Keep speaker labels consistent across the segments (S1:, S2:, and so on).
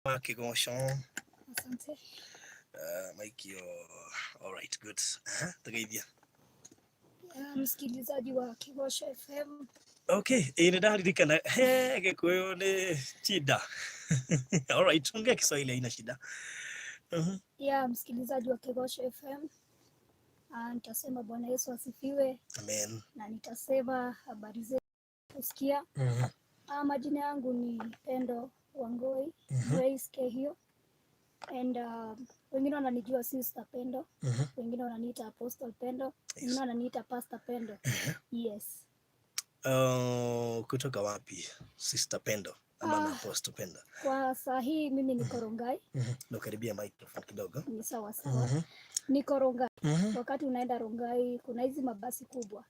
S1: Wa Kĩgoco.
S2: Asante.
S1: Maikio. All right, good. Tugeithia.
S2: Msikilizaji wa Kĩgoco FM.
S1: Okay, ĩ nĩ ndaririkana he Gĩkũyũ nĩ shida. All right, ongea Kiswahili, haina shida.
S2: Ya msikilizaji wa Kĩgoco FM. Nitasema Bwana Yesu asifiwe.
S1: Amen.
S2: Na nitasema habari zetu kusikia. Majina yangu ni Pendo Wangoi, Grace Kehio, and wengine wananijua Sister Pendo, wengine wananiita Apostle Pendo, wengine wananiita Pastor Pendo. Yes.
S1: Kutoka wapi, Sister Pendo ama na Apostle Pendo?
S2: Kwa saa hii mimi niko Rongai.
S1: Nakaribia microphone kidogo.
S2: Ni sawa sawa. Niko Rongai. Wakati unaenda Rongai kuna hizi mabasi kubwa.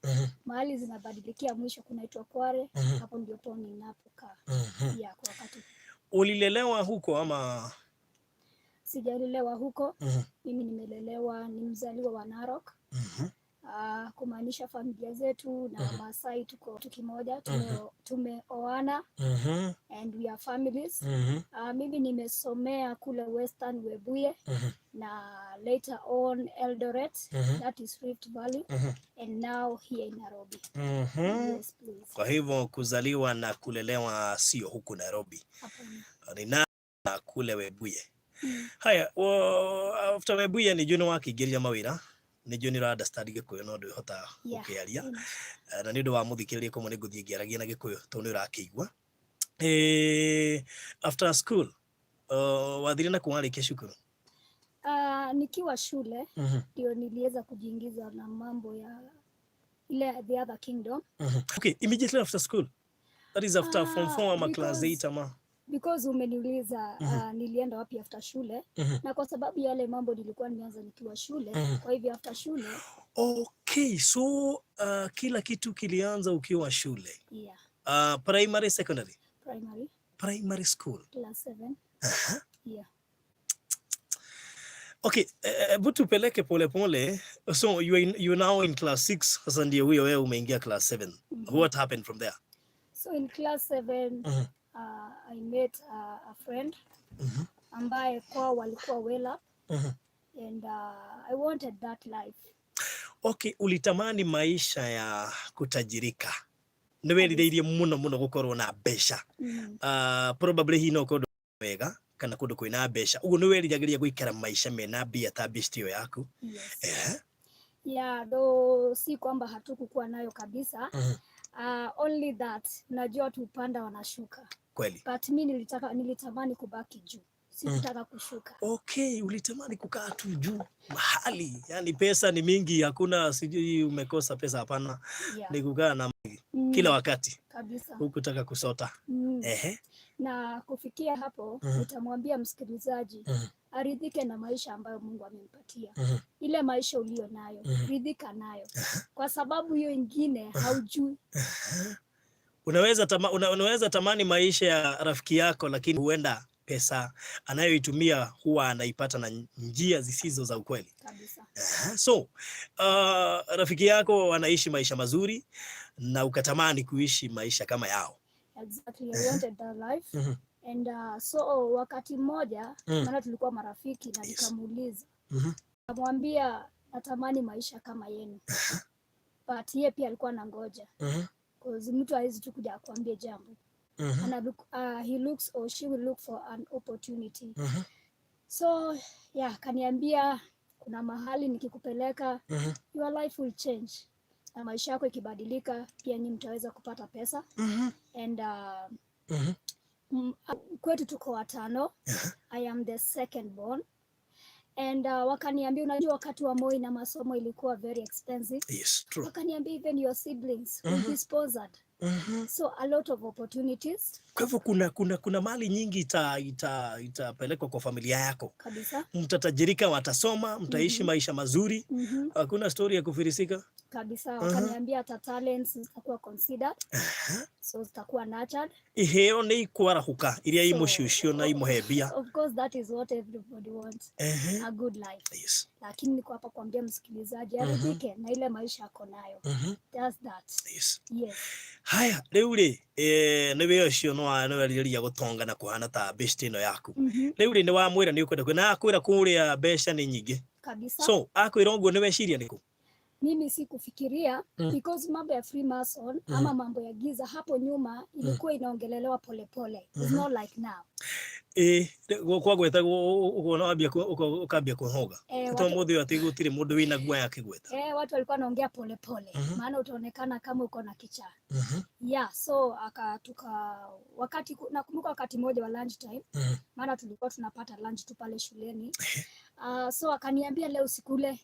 S2: Mahali zinabadilikia mwisho kunaitwa Kware. Hapo ndipo ninapokaa. Yeah, kwa wakati.
S1: Ulilelewa huko ama?
S2: Sijalelewa huko. Mimi nimelelewa, ni mzaliwa wa Narok. Kumaanisha familia zetu na Maasai tuko kitu kimoja, tumeoana and we are families. Mimi nimesomea kule Western Webuye na later on Eldoret, that is Rift Valley, and now here in Nairobi. Yes, please.
S1: Kwa hivyo kuzaliwa na kulelewa sio huku Nairobi.
S2: Hapana.
S1: Ni na kule Webuye. Haya, after Webuye nĩ njũĩ nĩ wakĩingĩria mawĩra, nĩ njũĩ nĩ ũra understand Gĩkũyũ no ndwĩhota gũkĩaria. Na nĩ ũndũ wa mũthikĩrĩria kũmwe nĩ ngũthiĩ ngĩaragia na Gĩkũyũ tondũ nĩ ũrakĩigua. After school, wathire na kũ warĩkia cukuru?
S2: Nikiwa shule ndio niliweza kujiingiza na mambo ya ile the other kingdom.
S1: Okay, immediately after school. That is after form 4 ama class 8 ama?
S2: Because umeniuliza nilienda wapi after shule, na kwa sababu yale mambo nilikuwa nimeanza nikiwa shule, kwa hivyo after shule.
S1: Okay, so kila kitu kilianza ukiwa shule.
S2: Yeah.
S1: Primary, secondary?
S2: Primary.
S1: Primary school.
S2: Class 7. Yeah.
S1: Okay, hebu tupeleke pole pole. So you are now in class 6. Sasa ndio huyo wewe umeingia class 7. What happened from there?
S2: So in class 7, I met a friend ambaye kwao walikuwa well up and I wanted that life.
S1: Okay, ulitamani maisha ya kutajirika. Nĩ werirĩirie mũno mũno gũkorwo na mbeca. Probably hihi no kũndũ wega kana kũndũ kwĩna mbeca. Ũguo nĩ weriragĩria gũikara maica mena mbia ta besti ĩyo yaku.
S2: Yes. Yeah, though si kwamba hatukukuwa nayo kabisa. Only that najua tu upanda wanashuka. But mi nilitamani kubaki juu. Sikutaka kushuka.
S1: Okay, ulitamani kukaa tu juu mahali, yani pesa ni mingi, hakuna sijui umekosa pesa, hapana. Ni kukaa na kila wakati.
S2: Kabisa.
S1: Hukutaka kusota.
S2: Na kufikia hapo, nitamwambia msikilizaji aridhike na maisha ambayo Mungu amempatia. Ile maisha uliyo nayo, ridhika nayo. Kwa sababu hiyo ingine haujui.
S1: Unaweza tamani maisha ya rafiki yako, lakini huenda pesa anayoitumia huwa anaipata na njia zisizo za ukweli.
S2: Kabisa.
S1: So, rafiki yako anaishi maisha mazuri na ukatamani kuishi maisha kama yao.
S2: Exactly. I wanted that life. And so wakati mmoja, maana tulikuwa marafiki na nikamuuliza. Nikamwambia natamani maisha kama yenu. But yeye pia alikuwa anangoja. 'Cause mtu hawezi tu kuja akuambie jambo. He looks or she will look for an opportunity. So yeah, kaniambia kuna mahali nikikupeleka, your life will change, na maisha yako ikibadilika pia nyinyi mtaweza kupata pesa. And kwetu tuko watano. I am the second born and wakaniambia, unajua wakati wa Moi na masomo ilikuwa very expensive.
S1: Yes, true.
S2: Wakaniambia even your siblings will be sponsored. So a lot of opportunities.
S1: Kwa hivyo kuna mali nyingi itapelekwa kwa familia yako.
S2: Kabisa.
S1: Mtatajirika, watasoma, mtaishi maisha mazuri. Hakuna story ya kufilisika.
S2: Kabisa. Wakaniambia hata talents zitakuwa considered, so zitakuwa nurtured.
S1: Iheo nĩ ikwarahuka iria i mũciĩ ũcio na imũhe mbia.
S2: Of course, that is what everybody wants, a good life. Lakini niko hapa kuambia msikilizaji aridhike na ile maisha ako nayo. Just that. Yes.
S1: Haya, rĩu rĩ, nĩ wĩ ũcio nĩ werirĩria gũtonga na kũhana ta best ĩno yaku. Rĩu rĩ, nĩ wamwĩra nĩ ũkwenda na akwĩra kũrĩa mbeca nĩ nyingĩ.
S2: Kabisa.
S1: So akwĩra ũguo nĩ weciria nĩkũ?
S2: Mimi sikufikiria because mambo ya Freemason ama mambo ya giza hapo nyuma ilikuwa inaongelelewa polepole. It's not like now.
S1: Ĩ kwagweta ũkona wambia ũkambia kwĩhoga. To mũthĩ ũyũ atĩ gũtirĩ mũndũ wĩna guoya akĩgweta.
S2: Eh, watu walikuwa wanaongea polepole, maana utaonekana kama uko na kichaa. Yeah, so aka tuka wakati nakumbuka wakati mmoja wa lunch time, maana tulikuwa tunapata lunch tu pale shuleni. So akaniambia, "Leo usikule,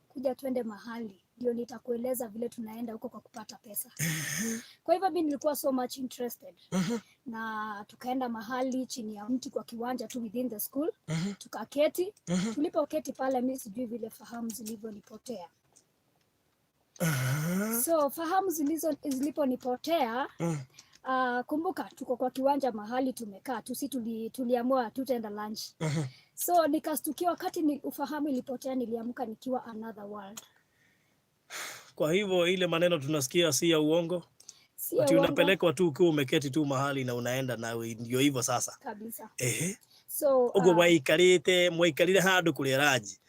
S2: kuja twende mahali ndio nitakueleza vile tunaenda huko kwa kupata pesa." Kwa hivyo mi nilikuwa so much interested na tukaenda mahali chini ya mti kwa kiwanja tu within the school, tukaketi. Tulipoketi pale, mi sijui vile fahamu zilivyonipotea. So fahamu ziliponipotea, kumbuka tuko kwa kiwanja mahali tumekaa tu, si tuliamua tutaenda lunch. So nikastukia wakati ni ufahamu ilipotea, niliamka nikiwa another world.
S1: Kwa hivyo ile maneno tunasikia si ya uongo.
S2: Si ya
S1: Ati
S2: uongo.
S1: Unapelekwa tu ukiwa umeketi tu mahali na unaenda na ndio hivyo sasa.
S2: Kabisa.
S1: Ehe.
S2: So
S1: Ũguo waikarĩte mwaikarire handũ kũrĩa ranji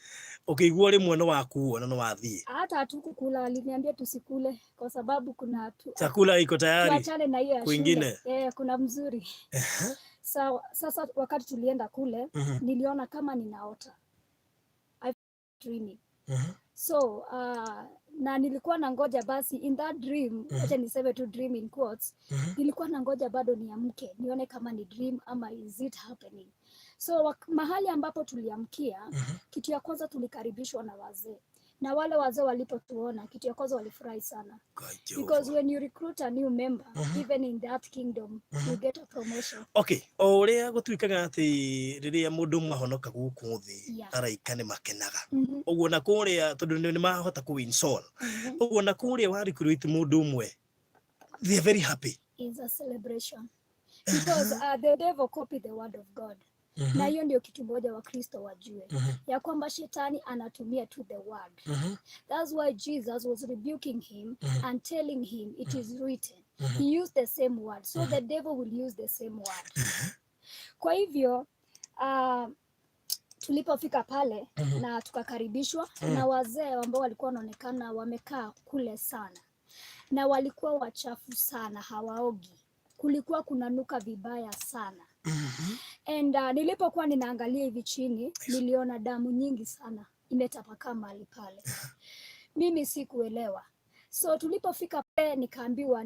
S1: ũkĩigua rĩmwe nĩ wakuo na nĩ wathiĩ.
S2: Hata hatukukula, aliniambia tusikule kwa sababu kuna tu,
S1: Chakula iko tayari.
S2: Tuachane na hiyo ya
S1: Kwingine.
S2: shule. Eh, kuna mzuri. Sawa, sasa wakati tulienda kule, niliona kama ninaota. I dreaming. So na nilikuwa na ngoja basi in that dream, acha niseme tu dream in quotes, nilikuwa na ngoja bado niamke nione kama ni dream ama is it happening. So mahali ambapo tuliamkia, kitu ya kwanza tulikaribishwa na wazee, na wale wazee walipotuona, kitu ya kwanza walifurahi sana
S1: Kwa Jehova.
S2: Because when you recruit a new member, even in that kingdom, you get a promotion.
S1: Okay, o ũrĩa gũtuĩkaga atĩ rĩrĩa mũndũ mahonoka gũkũ thĩ, araika nĩ makenaga. Ũguo na kũrĩa tondũ nĩ mahota kũ win soul. Ũguo na kũrĩa wa recruit mũndũ ũmwe, they are very happy.
S2: Is a celebration because the devil copied the word of God, na hiyo ndio kitu moja Wakristo wajue, ya kwamba shetani anatumia tu the word. That's why Jesus was rebuking him and telling him, "It is written." He used the same word, so the devil will use the same word. Kwa hivyo tulipofika pale na tukakaribishwa na wazee ambao walikuwa wanaonekana wamekaa kule sana na walikuwa wachafu sana, hawaogi, kulikuwa kunanuka vibaya sana. And nilipokuwa ninaangalia hivi chini, niliona damu nyingi sana imetapakaa mahali pale. Mimi sikuelewa. So tulipofika pale nikaambiwa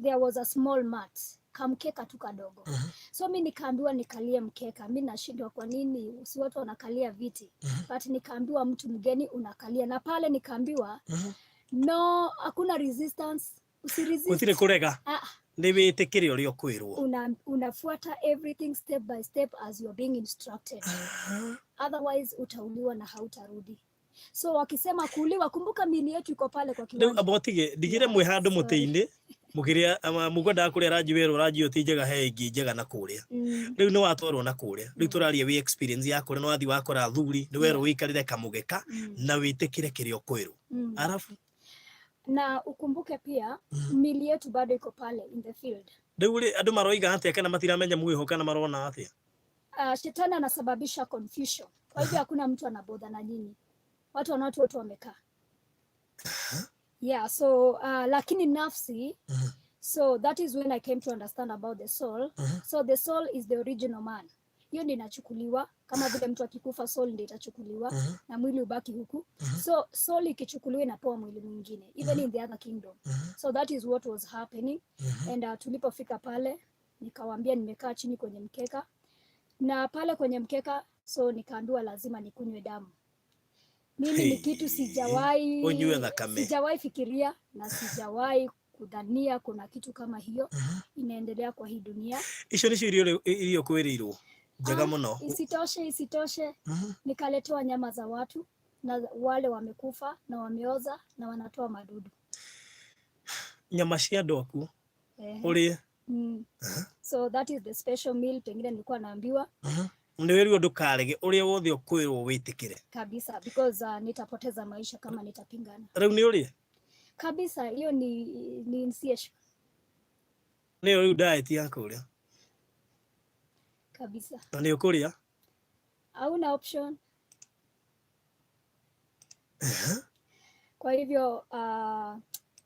S2: there was a small mat, kamkeka tu kadogo. So mi nikaambiwa nikalie mkeka. Mi nashindwa kwa nini si watu wanakalia viti? But nikaambiwa mtu mgeni unakalia, na pale nikaambiwa no, hakuna resistance, usiresist.
S1: Gũtirĩ kũrega.
S2: Ah,
S1: Nĩ wĩtĩkĩre ũrĩa ũkwĩrwo.
S2: Unafuata everything step by step as you are being instructed, otherwise utauliwa na hautarudi. So wakisema kuuliwa, kumbuka mili yetu iko pale kwa
S1: Rĩu
S2: kiwanja.
S1: amba ũtige ndigire mwĩ handũ
S2: Sorry.
S1: mũtĩ-inĩ mũkĩrĩa ama mũkwendaga kũrĩa ranji werwo ranji ĩyo ti njega, he ĩngĩ njega na kũrĩa. Rĩu nĩ watwarwo na kũrĩa, rĩu tũraria wĩ experience ya kũrĩa, nĩ wathiĩ wakora athuri, nĩ werwo wĩikarĩre kamũgeka na wĩtĩkĩre kĩrĩa ũkwĩrwo. Arabu
S2: Na ukumbuke pia mili yetu bado iko pale in the field.
S1: Rĩu rĩ, andũ maroiga atĩa kana matiramenya mwĩho kana marona atĩa?
S2: Shetani anasababisha confusion, kwa hivyo hakuna mtu anabother na nyinyi, watu wanaotu wote wamekaa. Yeah, so lakini nafsi, so that is when I came to understand about the soul. So the soul is the original man. Hiyo ndio inachukuliwa, kama vile mtu akikufa soul ndio itachukuliwa na mwili ubaki huku. So soul ikichukuliwa inapewa mwili mwingine, even in the other kingdom. So that is what was happening. And tulipofika pale nikawaambia nimekaa chini kwenye mkeka, na pale kwenye mkeka, so nikaambiwa lazima nikunywe damu. Mimi ni kitu sijawahi
S1: Unywe thakame.
S2: Sijawahi fikiria na sijawahi kudhania kuna kitu kama hiyo inaendelea kwa hii dunia.
S1: Icio nĩcio irio iria ũkwĩrĩirwo njega
S2: Ah,
S1: mũno.
S2: Isitoshe, isitoshe, nikaletewa nyama za watu. Na wale wamekufa na wameoza na wanatoa madudu.
S1: Nyama cia andũ akuũ ũrĩe?
S2: Mm. So that is the special meal pengine nilikuwa naambiwa.
S1: Nĩ wĩrirwo ndũkarege, ũrĩa wothe ũkwĩrwo wĩtĩkĩre.
S2: Kabisa, because nitapoteza maisha kama nitapingana.
S1: Rĩu nĩ ũrĩe?
S2: Kabisa, hiyo ni initiation.
S1: Nĩyo rĩu diet ya kũrĩa?
S2: Kabisa.
S1: Na nĩ ũkũrĩa?
S2: Hauna option. Kwa hivyo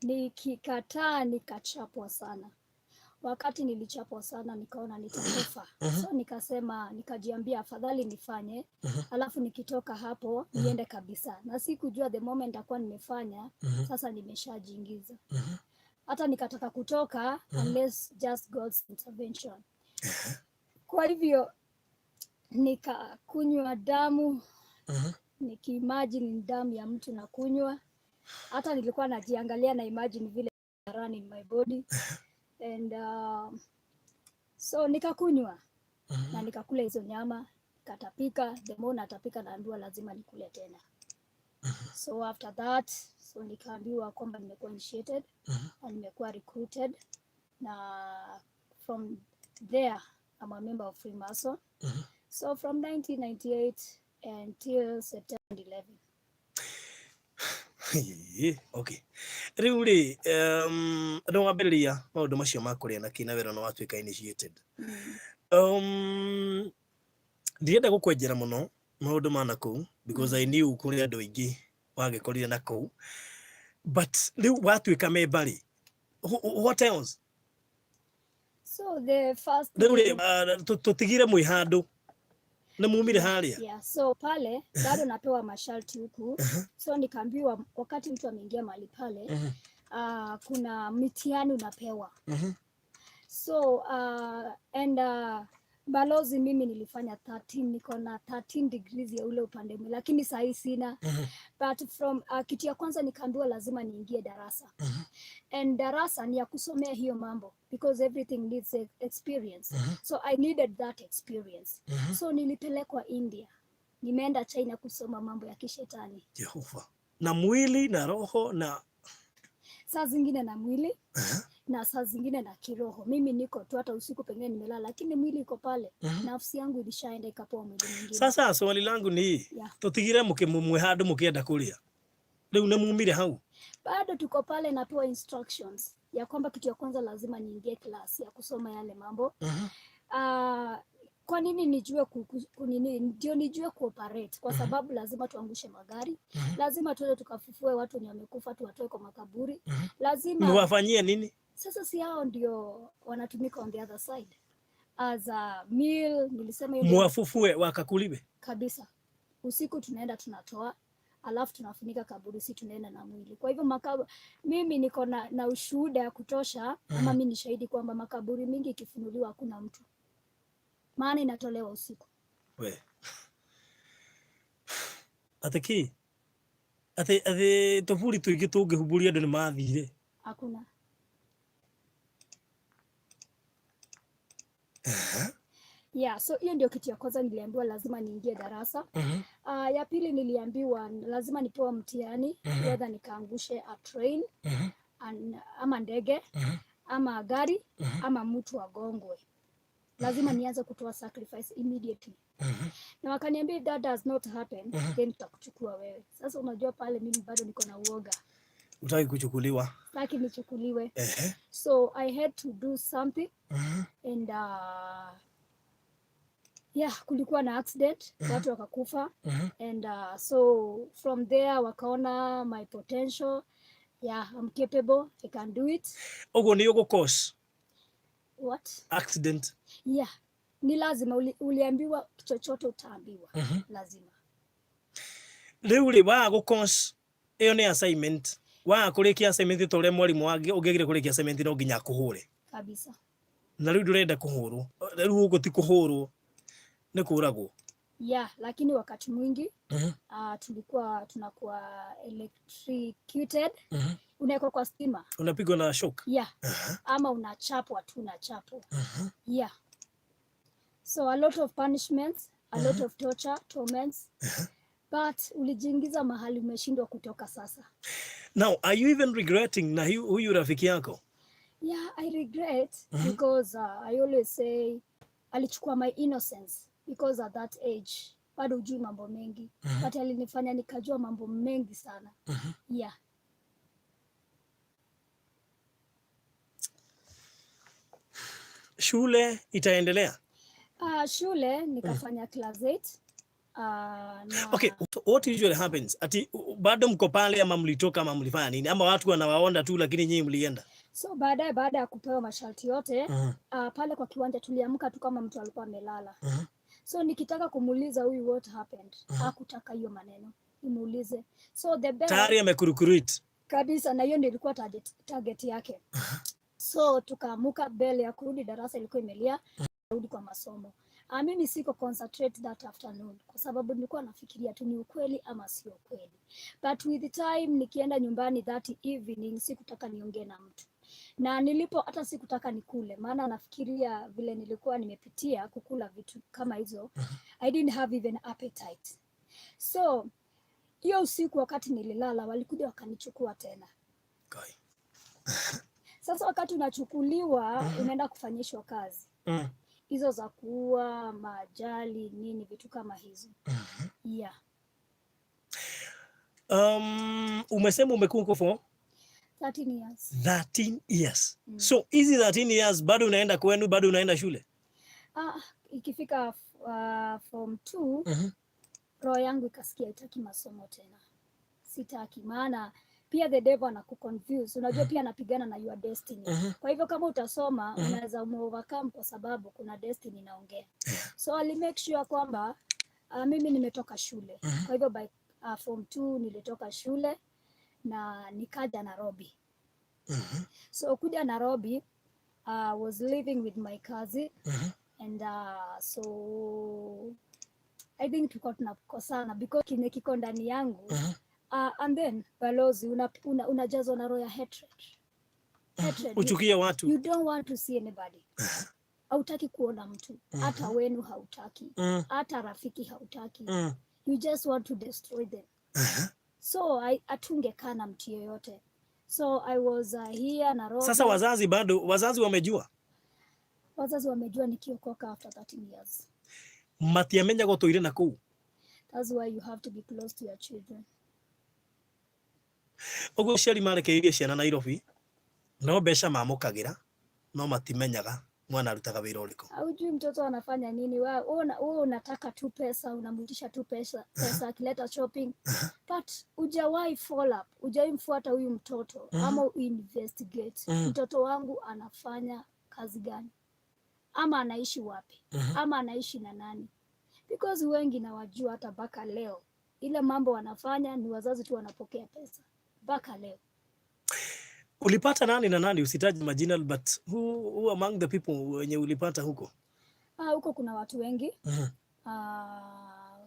S2: nikikataa nikachapwa sana. Wakati nilichapwa sana nikaona nitakufa. So nikasema, nikajiambia afadhali nifanye, alafu nikitoka hapo niende kabisa. Na sikujua the moment nitakuwa nimefanya, sasa nimeshajiingiza. Hata nikataka kutoka unless just God's intervention. Kwa hivyo nikakunywa damu, nikiimagine ni damu ya mtu na kunywa. Hata nilikuwa najiangalia na imagine vile run in my body. And so nikakunywa na nikakula hizo nyama, nikatapika. The more natapika naambiwa lazima nikule tena. So after that, so nikaambiwa kwamba nimekuwa initiated na nimekuwa recruited, na from there I'm a member of Freemason. So from 1998 until September 11.
S1: Okay. Rĩu rĩ, nĩ wambĩrĩria maũndũ macio ma kũrĩa na kĩna wĩra, nĩ watuĩka initiated. Ndirenda gũkwenjera mũno maũndũ ma nakũu because I knew kũrĩ andũ aingĩ wagĩkorire na kũu, but rĩu watuĩka member rĩ, what else?
S2: So the first
S1: Rĩu rĩ, tũtigire mwĩ handũ, nĩ mumire harĩa?
S2: Yeah, so pale bado napewa masharti huku. So nikaambiwa wakati mtu ameingia mahali pale, kuna mitihani unapewa. So and balozi mimi nilifanya 13, niko na 13 degrees ya ule upande mwingine, lakini sahii sina. But from kitu ya kwanza nikaambiwa lazima niingie darasa. And darasa ni ya kusomea hiyo mambo because everything needs experience. So I needed that experience. So nilipelekwa India, nimeenda China kusoma mambo ya kishetani.
S1: Jehova, na mwili na roho na
S2: Saa zingine na mwili na saa zingine na kiroho. Mimi niko tu, hata usiku pengine nimelala, lakini mwili iko pale. Nafsi yangu ilishaenda ikapoa mwili mwingine.
S1: Sasa swali langu ni, tutigire mukimumwe handu mukienda kuria, riu nĩ mumire hau?
S2: Bado tuko pale, napewa instructions ya kwamba kitu ya kwanza lazima niingie class ya kusoma yale mambo. Kwa nini nijue kunini, ndio nijue kuoperate, kwa sababu lazima tuangushe magari, lazima tuende tukafufue watu wenye wamekufa, tuwatoe kwa makaburi, lazima
S1: Mwafanyie nini?
S2: Sasa si hao ndio wanatumika on the other side as a meal, nilisema hiyo ndio
S1: Mwafufue wakakuliwe?
S2: Kabisa. Usiku tunaenda tunatoa, alafu tunafunika kaburi, si tunaenda na mwili. Kwa hivyo mimi niko na ushuhuda ya kutosha, ama mi ni shahidi kwamba makaburi mingi ikifunuliwa hakuna mtu, maana inatolewa usiku.
S1: We atĩ kĩ, atĩ tũburi tũingĩ tũngĩhumbũria andũ nĩ mathire?
S2: Hakuna. Yeah, so hiyo ndio kitu ya kwanza niliambiwa, lazima niingie darasa. Ya pili niliambiwa lazima nipewe mtihani, whether nikaangushe a train ama ndege ama gari ama mtu agongwe. Lazima nianze kutoa sacrifice immediately. Na wakaniambia if that does not happen, then tutakuchukua wewe. Sasa unajua pale mimi bado niko na uoga.
S1: Utaki kuchukuliwa.
S2: Sitaki nichukuliwe. So I had to do something and yeah, kulikuwa na accident, watu wakakufa and so from there wakaona my potential. Yeah, I'm capable, I can do it.
S1: Ũguo nĩ ũgũ cause
S2: What?
S1: accident.
S2: Yeah, ni lazima uliambiwa chochote utaambiwa. Lazima.
S1: Rĩu rĩ, waga gũ cause ĩyo nĩ assignment, waga kũrĩkia assignment ta ũrĩa mwarimũ ũngĩagire kũrĩkia assignment no nginya akũhũre.
S2: Kabisa.
S1: Na rĩu ndũrenda kũhũrwo, rĩu gũkũ ti kũhũrwo, nĩ kũragwo.
S2: Yeah, lakini wakati mwingi tulikuwa tunakuwa electrocuted. Unawekwa kwa stima.
S1: Unapigwa na shock.
S2: Yeah. Ama unachapwa tu, unachapwa. Yeah. So a lot of punishments, a lot of torture, torments. But ulijiingiza mahali umeshindwa kutoka sasa.
S1: Now, are you even regretting na huyu rafiki yako?
S2: Yeah, I regret because I always say alichukua my innocence, because at that age bado hujui mambo mengi, but alinifanya nikajua mambo mengi sana. Yeah.
S1: Shule itaendelea?
S2: Shule nikafanya class 8. Na
S1: Okay, what usually happens? Ati bado mko pale ama mlitoka ama mlifanya nini? Ama watu wanawaona tu lakini nyinyi mlienda?
S2: So baadaye, baada ya kupewa masharti yote, pale kwa kiwanja tuliamka tu kama mtu alikuwa amelala. So nikitaka kumuuliza huyu what happened, hakutaka hiyo maneno nimuulize. So the bell
S1: Tayari amekurecruit.
S2: Kabisa, na hiyo ndio ilikuwa target yake. So tukaamuka, bell ya kurudi darasa ilikuwa imelia, rudi kwa masomo. Mimi siko concentrate that afternoon kwa sababu nilikuwa nafikiria tu ni ukweli ama sio ukweli. But with the time nikienda nyumbani that evening, sikutaka niongee na mtu. Na nilipo hata sikutaka nikule, maana nafikiria vile nilikuwa nimepitia kukula vitu kama hizo. I didn't have even appetite. So hiyo usiku wakati nililala, walikuja wakanichukua tena.
S1: Kai.
S2: Sasa wakati unachukuliwa, unaenda kufanyishwa kazi hizo za kuua, majali, nini, vitu kama hizo. Yeah.
S1: Umesema umekuwa huko for
S2: 13 years.
S1: 13 years. So hizi 13 years bado unaenda kwenu, bado unaenda shule?
S2: Ah, ikifika form 2, roho yangu ikasikia itaki masomo tena. Sitaki, maana pia the devil anakuconfuse. Unajua pia anapigana na your destiny. Kwa hivyo kama utasoma, unaweza umeovercome kwa sababu kuna destiny inaongea. So ali make sure kwamba mimi nimetoka shule. Kwa hivyo by form 2 nilitoka shule na nikaja Nairobi. So kuja Nairobi, was living with my cousin and so I think tulikuwa tunakosana because kine kiko ndani yangu. And then balozi, unajazwa na roho ya hatred. Hatred.
S1: Uchukie watu.
S2: You don't want to see anybody. Hautaki kuona mtu. Hata wenu hautaki. Hata rafiki hautaki. You just want to destroy them. So hatungekaa na mtu yeyote. So I was here Nairobi.
S1: Sasa wazazi bado, wazazi wamejua?
S2: Wazazi wamejua nikiokoka after 13 years.
S1: Matiamenya gotoire na kuu.
S2: That's why you have to be close to your children.
S1: Ũguo aciari marekeirie ciana Nairobi no mbeca mamũkagĩra no matimenyaga mwana arutaga wĩra ũrĩkũ.
S2: Haujui mtoto anafanya nini. Wewe unataka tu pesa, unamuitisha tu pesa, pesa akileta shopping. But hujawahi follow up, hujawahi mfuata huyu mtoto ama investigate. Mtoto wangu anafanya kazi gani? Ama anaishi wapi? Ama anaishi na nani? Because wengi nawajua hata mpaka leo. Ile mambo wanafanya ni wazazi tu wanapokea pesa mpaka leo.
S1: Ulipata nani na nani? Usitaje majina, but who among the people wenye ulipata huko?
S2: Ah, huko kuna watu wengi. Ah,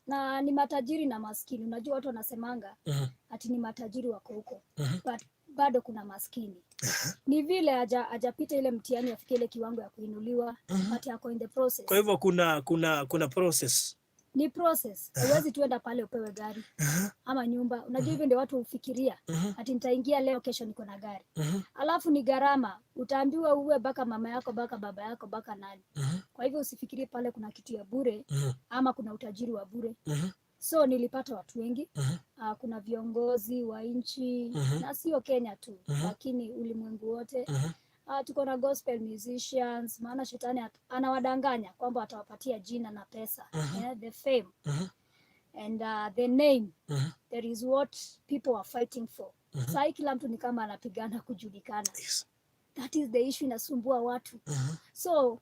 S2: na ni matajiri na maskini. Unajua watu wanasemanga ati ni matajiri wako huko. But bado kuna maskini. Ni vile hajapita ile mtihani afike ile kiwango ya kuinuliwa, but ako in the process.
S1: Kwa hivyo kuna process.
S2: Ni process. Huwezi tuenda pale upewe gari ama nyumba. Unajua hivyo ndio watu hufikiria. Ati nitaingia leo, kesho niko na gari. Alafu ni gharama. Utaambiwa uwe baka mama yako, baka baba yako, baka nani. Kwa hivyo usifikirie pale kuna kitu ya bure ama kuna utajiri wa bure. So nilipata watu wengi. Kuna viongozi wa nchi na sio Kenya tu, lakini ulimwengu wote. Tuko na gospel musicians, maana shetani anawadanganya kwamba atawapatia jina na pesa. Yeah, the fame and the name. There is what people are fighting for. Sahi kila mtu ni kama anapigana kujulikana. That is the issue inasumbua watu. So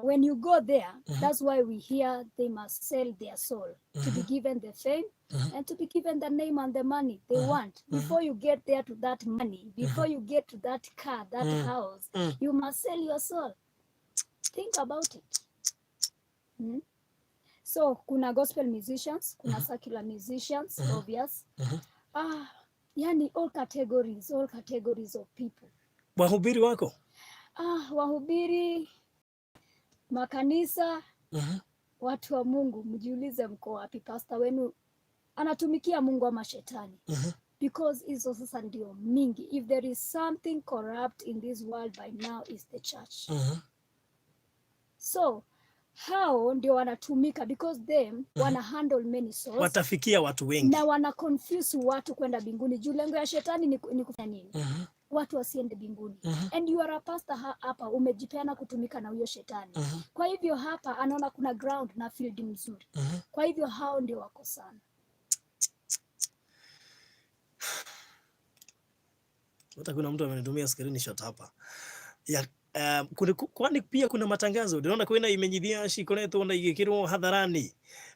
S2: when you go there, that's why we hear they must sell their soul to be given the fame and to be given the name and the money they want. Before you get there to that money, before you get to that car, that house, you must sell your soul. Think about it. So kuna gospel musicians, kuna secular musicians, obvious. Yani all categories of people.
S1: Wahubiri wako?
S2: Wahubiri, makanisa, watu wa Mungu, mjiulize mko wapi? Pastor wenu Anatumikia Mungu ama shetani? Because hizo sasa ndio mingi. If there is something corrupt in this world by now, is the church. So hao ndio wanatumika because them wana handle many souls.
S1: Watafikia watu wengi.
S2: Na wana confuse watu kwenda mbinguni, juu lengo ya shetani ni kufanya nini? Watu wasiende mbinguni. And you are a pastor hapa umejipeana kutumika na huyo shetani. Kwa hivyo hapa anaona kuna ground na field mzuri. Kwa hivyo hao ndio wako sana.
S1: Hata kuna mtu amenitumia screenshot hapa ya kwani pia kuna matangazo ndĩrona kwĩna imenyithia cikoretwo na igĩkĩrwo hadharani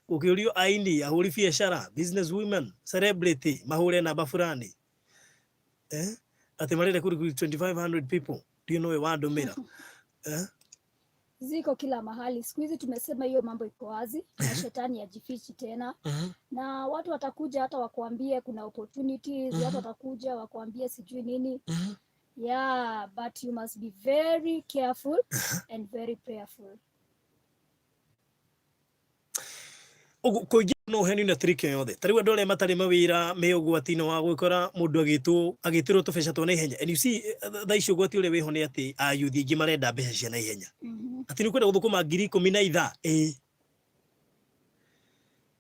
S1: gũkĩũrio aini, ahũri biacara, business women, celebrity mahũre namba fulani, atĩ marenda kũ recruit 2500 people. Ndio nowe wandũmĩra, eh?
S2: Ziko kila mahali siku hizi. Tumesema hiyo mambo iko wazi na shetani hajifichi tena. Na watu watakuja hata wakuambie kuna opportunities. Watu watakuja wakuambie sijui nini. Yeah, but you must be very careful and very prayerful.
S1: Ũguo kũingĩ no ũheanio na trick o yothe. Ta rĩu andũ arĩa matarĩ mawĩra me ũgwati-inĩ wa gwĩkora mũndũ agĩtwo agĩtĩrwo tũbeca twa naihenya. And you see, thaa ici ũgwati ũrĩa wĩho nĩ atĩ ayuthi aingĩ marenda mbeca cia naihenya. Atĩ nĩ ũkwenda gũthũkũma 10,000 na ithaa, ĩĩ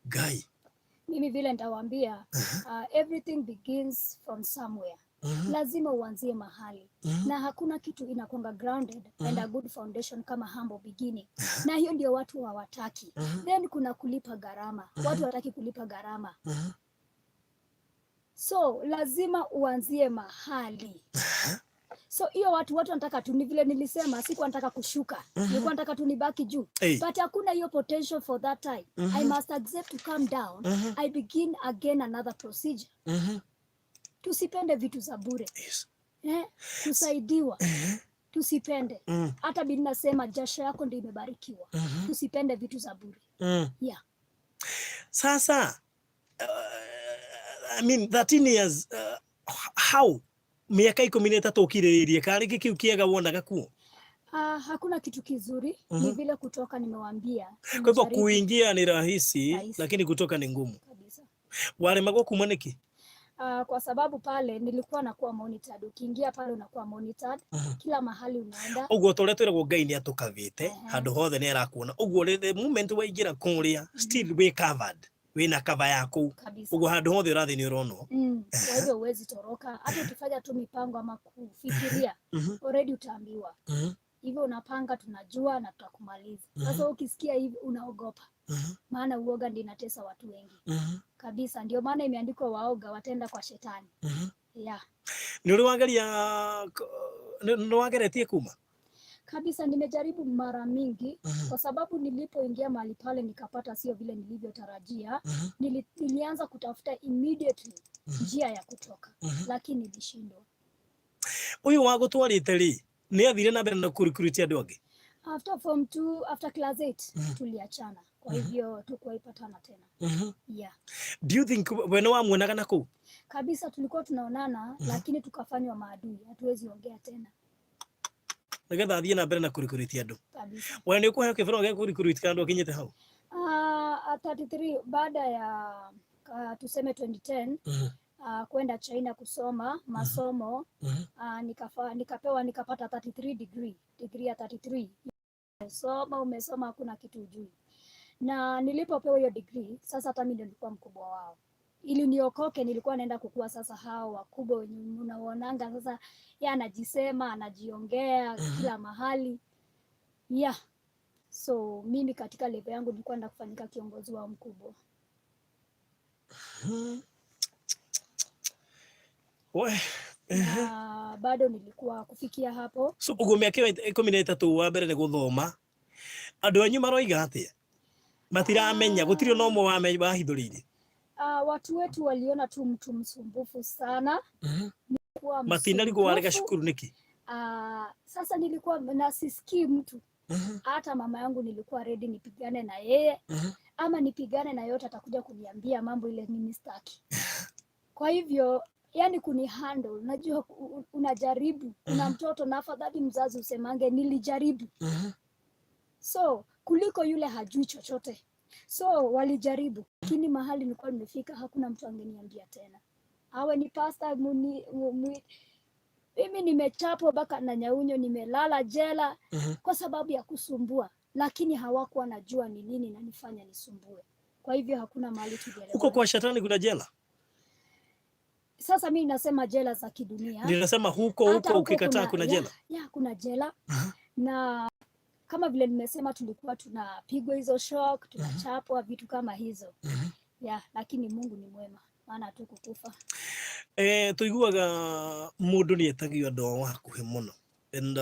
S1: Ngai.
S2: Mimi vile nitawaambia, everything begins from somewhere. Lazima uanzie mahali. Na hakuna kitu inakwanga grounded and a good foundation kama humble beginning. Na hiyo ndio watu hawataki. Then kuna kulipa gharama. Watu hawataki kulipa gharama. So lazima uanzie mahali. So hiyo watu wanataka tu, ni vile nilisema, sikuwa nataka kushuka. Nilikuwa nataka tu nibaki juu.
S1: Hey.
S2: But hakuna hiyo potential for that time. I must accept to come down. I begin again another procedure. Tusipende vitu za bure. Kusaidiwa. Tusipende. Hata Biblia inasema jasho yako ndio imebarikiwa. Tusipende vitu za bure. Yeah.
S1: Sasa, I mean, 13 years, how miaka 13 ukirĩrĩrie karĩ kĩ kĩu kĩega wonaga kuo?
S2: Hakuna kitu kizuri. Ni vile kutoka nimewaambia.
S1: Kwa hivyo
S2: Nimejaribu.
S1: Kuingia ni rahisi,
S2: Rahisi.
S1: Lakini kutoka ni ngumu.
S2: Kabisa.
S1: Waremagwo kuma nĩkĩ?
S2: Kwa sababu pale nilikuwa nakuwa monitored. Ukiingia pale unakuwa monitored. Kila mahali unaenda.
S1: Ũguo ta ũrĩa twĩragwo Ngai nĩ atũkavĩte, handũ hothe nĩ arakuona. Ũguo the moment waingĩra kũrĩa, still wĩ covered. Wĩna cover yaku.
S2: Kabisa.
S1: Ũguo handũ hothe ũrathiĩ nĩ ũronwo.
S2: Kwa hivyo huwezi toroka. Hata ukifanya tu mipango ama kufikiria, already utaambiwa. Hivyo unapanga, tunajua na tutakumaliza. Sasa ukisikia hivi unaogopa. Maana uoga ndio inatesa watu wengi. Kabisa, ndio maana imeandikwa waoga wataenda kwa shetani. Yeah.
S1: Nĩ ũrĩ wageria, nĩ wageretie kuma?
S2: Kabisa, nimejaribu mara mingi. Kwa sababu nilipoingia mahali pale nikapata sio vile nilivyotarajia. Nilianza kutafuta immediately njia ya kutoka. Lakini nilishindwa.
S1: Ũyũ wa gũtwarĩte rĩ, nĩ athire na mbere na kũrecruit andũ angĩ?
S2: After form 2, after class 8, tuliachana. Kwa hivyo tukuwaipatana tena. Yeah.
S1: Do you think we nĩ wamuonaga na kũu?
S2: Kabisa, tulikuwa tunaonana, lakini tukafanywa maadui, hatuwezi ongea tena.
S1: Nĩgetha athiĩ na mbere na kũrecruit andũ.
S2: Kabisa.
S1: We nĩ ũkũheo kĩbarũa gĩa kũrecruit kana andũ akinyĩte hau?
S2: 33 baada ya tuseme 2010, kwenda China kusoma masomo, nikapewa nikapata 33 degree, degree ya 33. Soma, umesoma, hakuna kitu hujui. Na nilipopewa hiyo degree, sasa hata mimi ndio nilikuwa mkubwa wao. Ili niokoke nilikuwa naenda kukua sasa hao wakubwa wenye unaonanga sasa yeye anajisema, anajiongea kila mahali. Yeah. So mimi katika level yangu nilikuwa naenda kufanyika kiongozi wao mkubwa.
S1: We.
S2: Na bado nilikuwa kufikia hapo.
S1: So uguo miaka 13 wa mbere nĩ gũthoma. Andũ anyu maroiga atĩa? Matiramenya, gũtirĩ ona ũmwe wahithũrĩirie.
S2: Watu wetu waliona tu mtu msumbufu sana. Nilikuwa
S1: Matinarigwo warega
S2: msumbufu.
S1: cukuru nĩkĩ?
S2: Sasa nilikuwa na sisikii mtu. Hata mama yangu nilikuwa ready nipigane na yeye. Ama nipigane na yote atakuja kuniambia mambo ile mimi sitaki. Kwa hivyo yani kunihandle, unajua unajaribu, una mtoto na afadhali mzazi usemange nilijaribu. So kuliko yule hajui chochote. So walijaribu. Lakini mahali nilikuwa nimefika, hakuna mtu angeniambia tena, awe ni pastor mimi nimechapwa mpaka na nyaunyo, nimelala jela kwa sababu ya kusumbua, lakini hawakuwa najua ni nini nanifanya nisumbue. Kwa hivyo hakuna mahali
S1: Huko
S2: tulielewana.
S1: Kwa shetani kuna jela?
S2: Sasa mimi nasema jela za kidunia.
S1: Ninasema huko
S2: Hata
S1: huko
S2: huko
S1: ukikataa kuna
S2: ya,
S1: jela.
S2: Ya, kuna jela na kama vile nimesema, tulikuwa tunapigwa hizo shock, tunachapwa vitu kama hizo, ya, lakini Mungu ni mwema, maana hatukukufa.
S1: Tuiguaga mundu ni etagio andu ao hakuhi muno and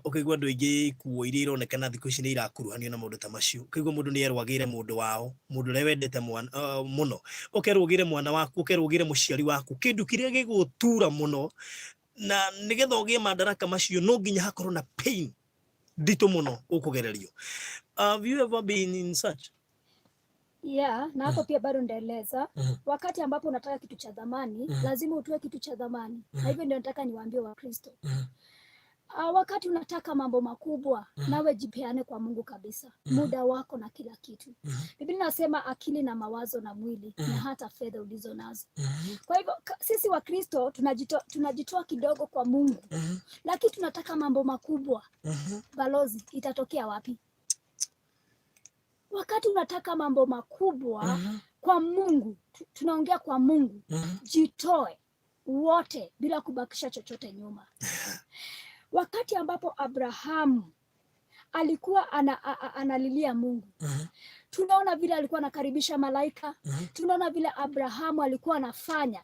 S1: ukaigua andu aingi ikuo iria ironekana thiku ici ni irakuruhanio na maundu ta macio. Ukaigua mundu ni erwo agire mundu wao, mundu uria wendete mwana muno, ukerwo ugire mwana waku, ukerwo ugire muciari waku, kindu kiria gigutura muno, na nigetha ugie madaraka macio no nginya hakorwo na pain nditũ muno ukugererio. Have you ever been in such?
S2: Yeah, na hapo pia bado ndaeleza. Wakati ambapo unataka kitu cha dhamani, lazima utoe kitu cha dhamani. Na hivyo ndio nataka niwaambie Wakristo. Wakati unataka mambo makubwa, nawe jipeane kwa Mungu kabisa, muda wako na kila kitu. Biblia inasema akili na mawazo na mwili na hata fedha ulizo nazo. Kwa hivyo sisi Wakristo tunajitoa kidogo kwa Mungu, lakini tunataka mambo makubwa. Balozi, itatokea wapi? Wakati unataka mambo makubwa kwa Mungu, tunaongea kwa Mungu, jitoe wote bila kubakisha chochote nyuma. Wakati ambapo Abrahamu alikuwa analilia Mungu, tunaona vile alikuwa anakaribisha malaika, tunaona vile Abrahamu alikuwa anafanya,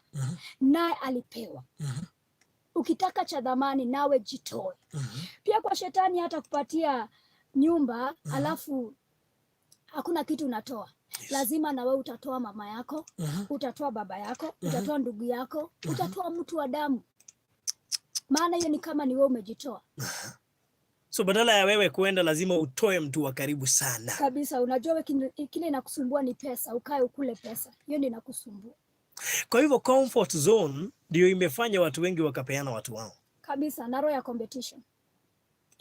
S2: naye alipewa. Ukitaka cha dhamani, nawe jitoe. Pia kwa shetani hata kupatia nyumba alafu hakuna kitu unatoa. Lazima na wewe utatoa mama yako, utatoa baba yako, utatoa ndugu yako, utatoa mtu wa damu, maana hiyo ni kama ni wewe umejitoa.
S1: So badala ya wewe kuenda, lazima utoe mtu wa karibu sana.
S2: Kabisa. Unajua we kile inakusumbua ni pesa, ukae ukule pesa, hiyo ndio inakusumbua.
S1: Kwa hivyo comfort zone ndio imefanya watu wengi wakapeana watu wao.
S2: Kabisa, na roho ya competition.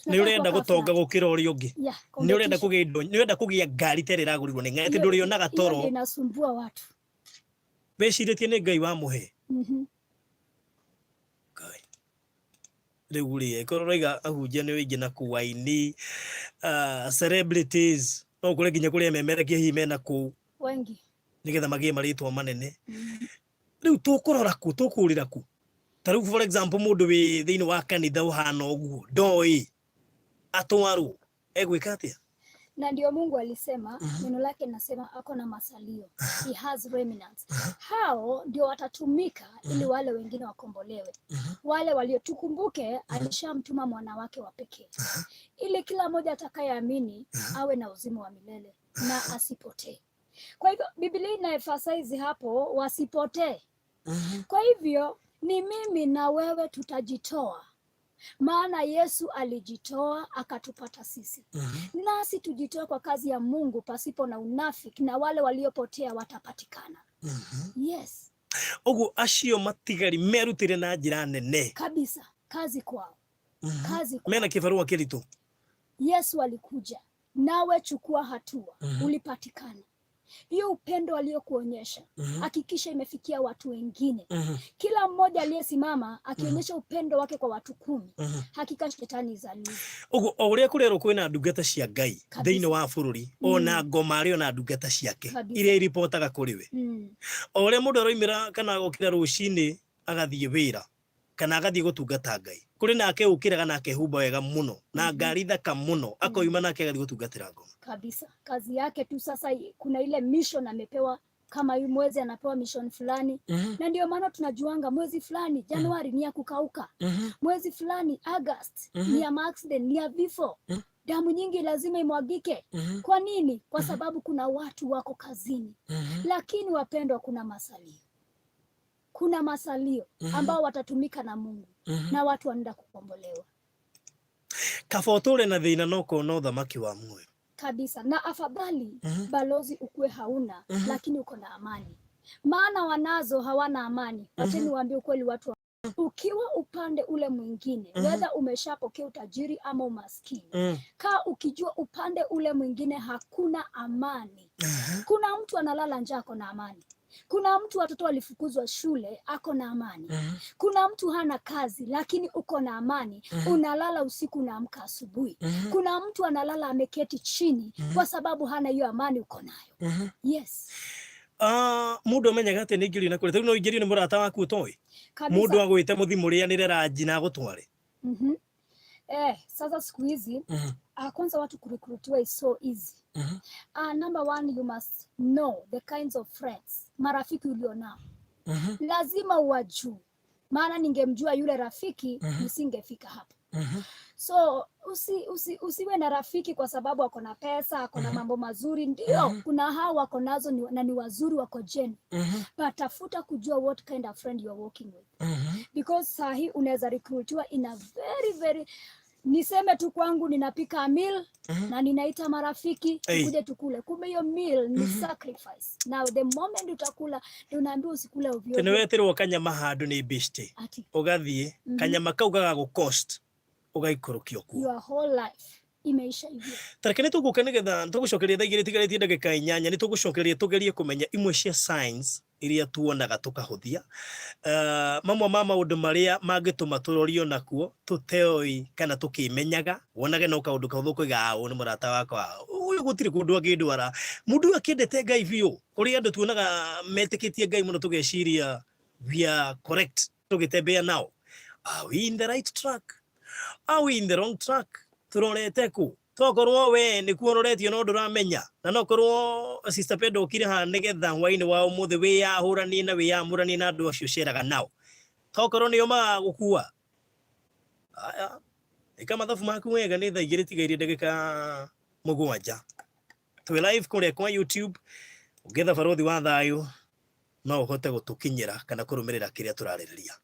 S1: Nĩ ũrenda gũtonga gũkĩra ũrĩa ũngĩ, nĩ ũrenda kũgĩa indo, nĩ ũrenda kũgĩa ngari ta ĩrĩa ĩragũrirwo nĩ ng'ani, atĩ ndũrĩonaga toro.
S2: Hiyo inasumbua watu.
S1: Wĩcirĩtie nĩ Ngai wamũhe. Ngai. Rĩu rĩ, ĩkorwo ũrauga ahunjia nĩ ũingĩ na kũu, aini, celebrities, no ũkore nginya kũrĩa memerekia hihi mena kũu
S2: wengi,
S1: nĩgetha magĩe marĩtwa manene. Rĩu tũkũrora kũ, tũkũrĩra kũ? Ta rĩu, for example, mũndũ wĩ thĩinĩ wa kanitha ũhana ũguo ndoĩ atwarwo egwĩka atĩa?
S2: Na ndio Mungu alisema, neno lake linasema ako na masalio, he has remnants. Hao ndio watatumika ili wale wengine wakombolewe, wale walio, tukumbuke alishamtuma mwana wake wa pekee ili kila mmoja atakayeamini awe na uzima wa milele na asipotee. Kwa hivyo Biblia ina emphasize hapo wasipotee. Kwa hivyo ni mimi na wewe tutajitoa, maana Yesu alijitoa akatupata sisi. Nasi tujitoe kwa kazi ya Mungu pasipo na unafiki, na wale waliopotea watapatikana. Yes.
S1: Ũguo acio matigari merutire na njĩra nene.
S2: Kabisa, kazi kwao. Kazi kwao.
S1: Mena kĩbarũa kĩritũ.
S2: Yesu alikuja, nawe chukua hatua. Ulipatikana. Hiyo upendo aliyokuonyesha, hakikisha imefikia watu wengine. Kila mmoja aliyesimama akionyesha upendo wake kwa watu 10, hakika shetani zalizi.
S1: Ũguo o ũrĩa kũrerwo kwĩna ndungata cia Ngai thĩinĩ wa bũrũri, ona ngoma arĩ ona ndungata ciake iria iripotaga kũrĩ we. O ũrĩa mũndũ aroimĩra kana agokĩra rũcinĩ agathiĩ wĩra kana agathiĩ gũtungata Ngai, kũrĩ nake ũkĩraga na akehumba wega mũno na ngari thaka mũno, akoima nake agathiĩ gũtungatĩra ngoma.
S2: Kabisa. Kazi yake tu sasa, kuna ile mission amepewa, kama hii mwezi anapewa mission fulani. Na ndio maana tunajuanga mwezi fulani Januari ni ya kukauka. Mwezi fulani August ni ya accident, ni ya vifo. Damu nyingi lazima imwagike. Kwa nini? Kwa sababu kuna watu wako kazini. Lakini wapendwa, kuna masalio. Kuna masalio ambao watatumika na Mungu na watu wanaenda kukombolewa.
S1: Kaba ũtũre na thĩna no kona ũthamaki wa muoyo.
S2: Kabisa. Na afadhali balozi ukue hauna, lakini uko na amani. Maana wanazo hawana amani. Wacheni waambie ukweli watu. Ukiwa upande ule mwingine, whether umeshapokea utajiri ama umaskini, kaa ukijua upande ule mwingine hakuna amani. Kuna mtu analala njaa ako na amani. Kuna mtu watoto walifukuzwa shule ako na amani. Kuna mtu hana kazi lakini uko na amani. Unalala usiku unaamka asubuhi. Kuna mtu analala ameketi chini kwa sababu hana hiyo amani uko nayo. Yes.
S1: Mundu amenyaga atia nä ingä na kå rä no ingä rio nä må rata waku å toä mundu agwä te må thi må rä anä re ranji na agå.
S2: Sasa siku hizi kwanza watu kurekrutiwa is so easy. Number one, you must know the kinds of friends, marafiki ulionao. Lazima uwajue, maana ningemjua yule rafiki nisingefika hapo. So usiwe na rafiki kwa sababu ako na pesa, ako na mambo mazuri. Ndio, kuna hao wako nazo na ni wazuri, wako genuine. But tafuta kujua what kind of friend you are working with. Because saa hii unaweza recruitiwa in a very very, niseme tu kwangu ninapika meal na ninaita marafiki tukuje tukule. Kumbe hiyo meal ni sacrifice. Now the moment utakula ndio unaambiwa usikule ovyo
S1: ovyo. Weterwo kanyama handu ni bishti. Ugathie kanyama kau gagagũ cost ugaikũrũkio kuo.
S2: Your whole life imeisha hivyo.
S1: Tareke nĩ tũgũka nĩgetha tũgũcokeria thaa igĩrĩ tigarĩtie ndagĩka inyanya, nĩ tũgũcokeria tũgerie kũmenya imwe cia signs iria tuonaga tũkahũthia. Mamwe ma maũndũ marĩa mangĩtũma tũrorio nakuo tũteoi kana tũkĩmenyaga, wonage no kaũndũ kahũthũ ũkoiga ũyũ nĩ mũrata wakwa, ũyũ gũtirĩ kũndũ angĩndwara. Mũndũ ũyũ akĩendete Ngai biũ, kũrĩ andũ tuonaga metĩkĩtie Ngai mũno tũgeciria we are correct tũgĩtembea nao. Are we in the right track? Are we in the wrong track? Turorete ku? Tokorwo we nĩ kuororetio no ndũramenya, na no korwo Sister Pendo okire haha nĩgetha hwainĩ wa ũmũthĩ wĩyahũranie na wĩyamũranie na andũ acio ũceraga nao, tokorwo nĩo magagũkua. Aya, ĩka mathabu maku wega, nĩ thaa igĩrĩ tigairie ndagĩka mũgwanja. Twĩ live kũrĩa kwa YouTube, ũngĩetha Barothi wa Thayũ no ũhote gũtũkinyĩra kana kũrũmĩrĩra kĩrĩa tũrarĩrĩria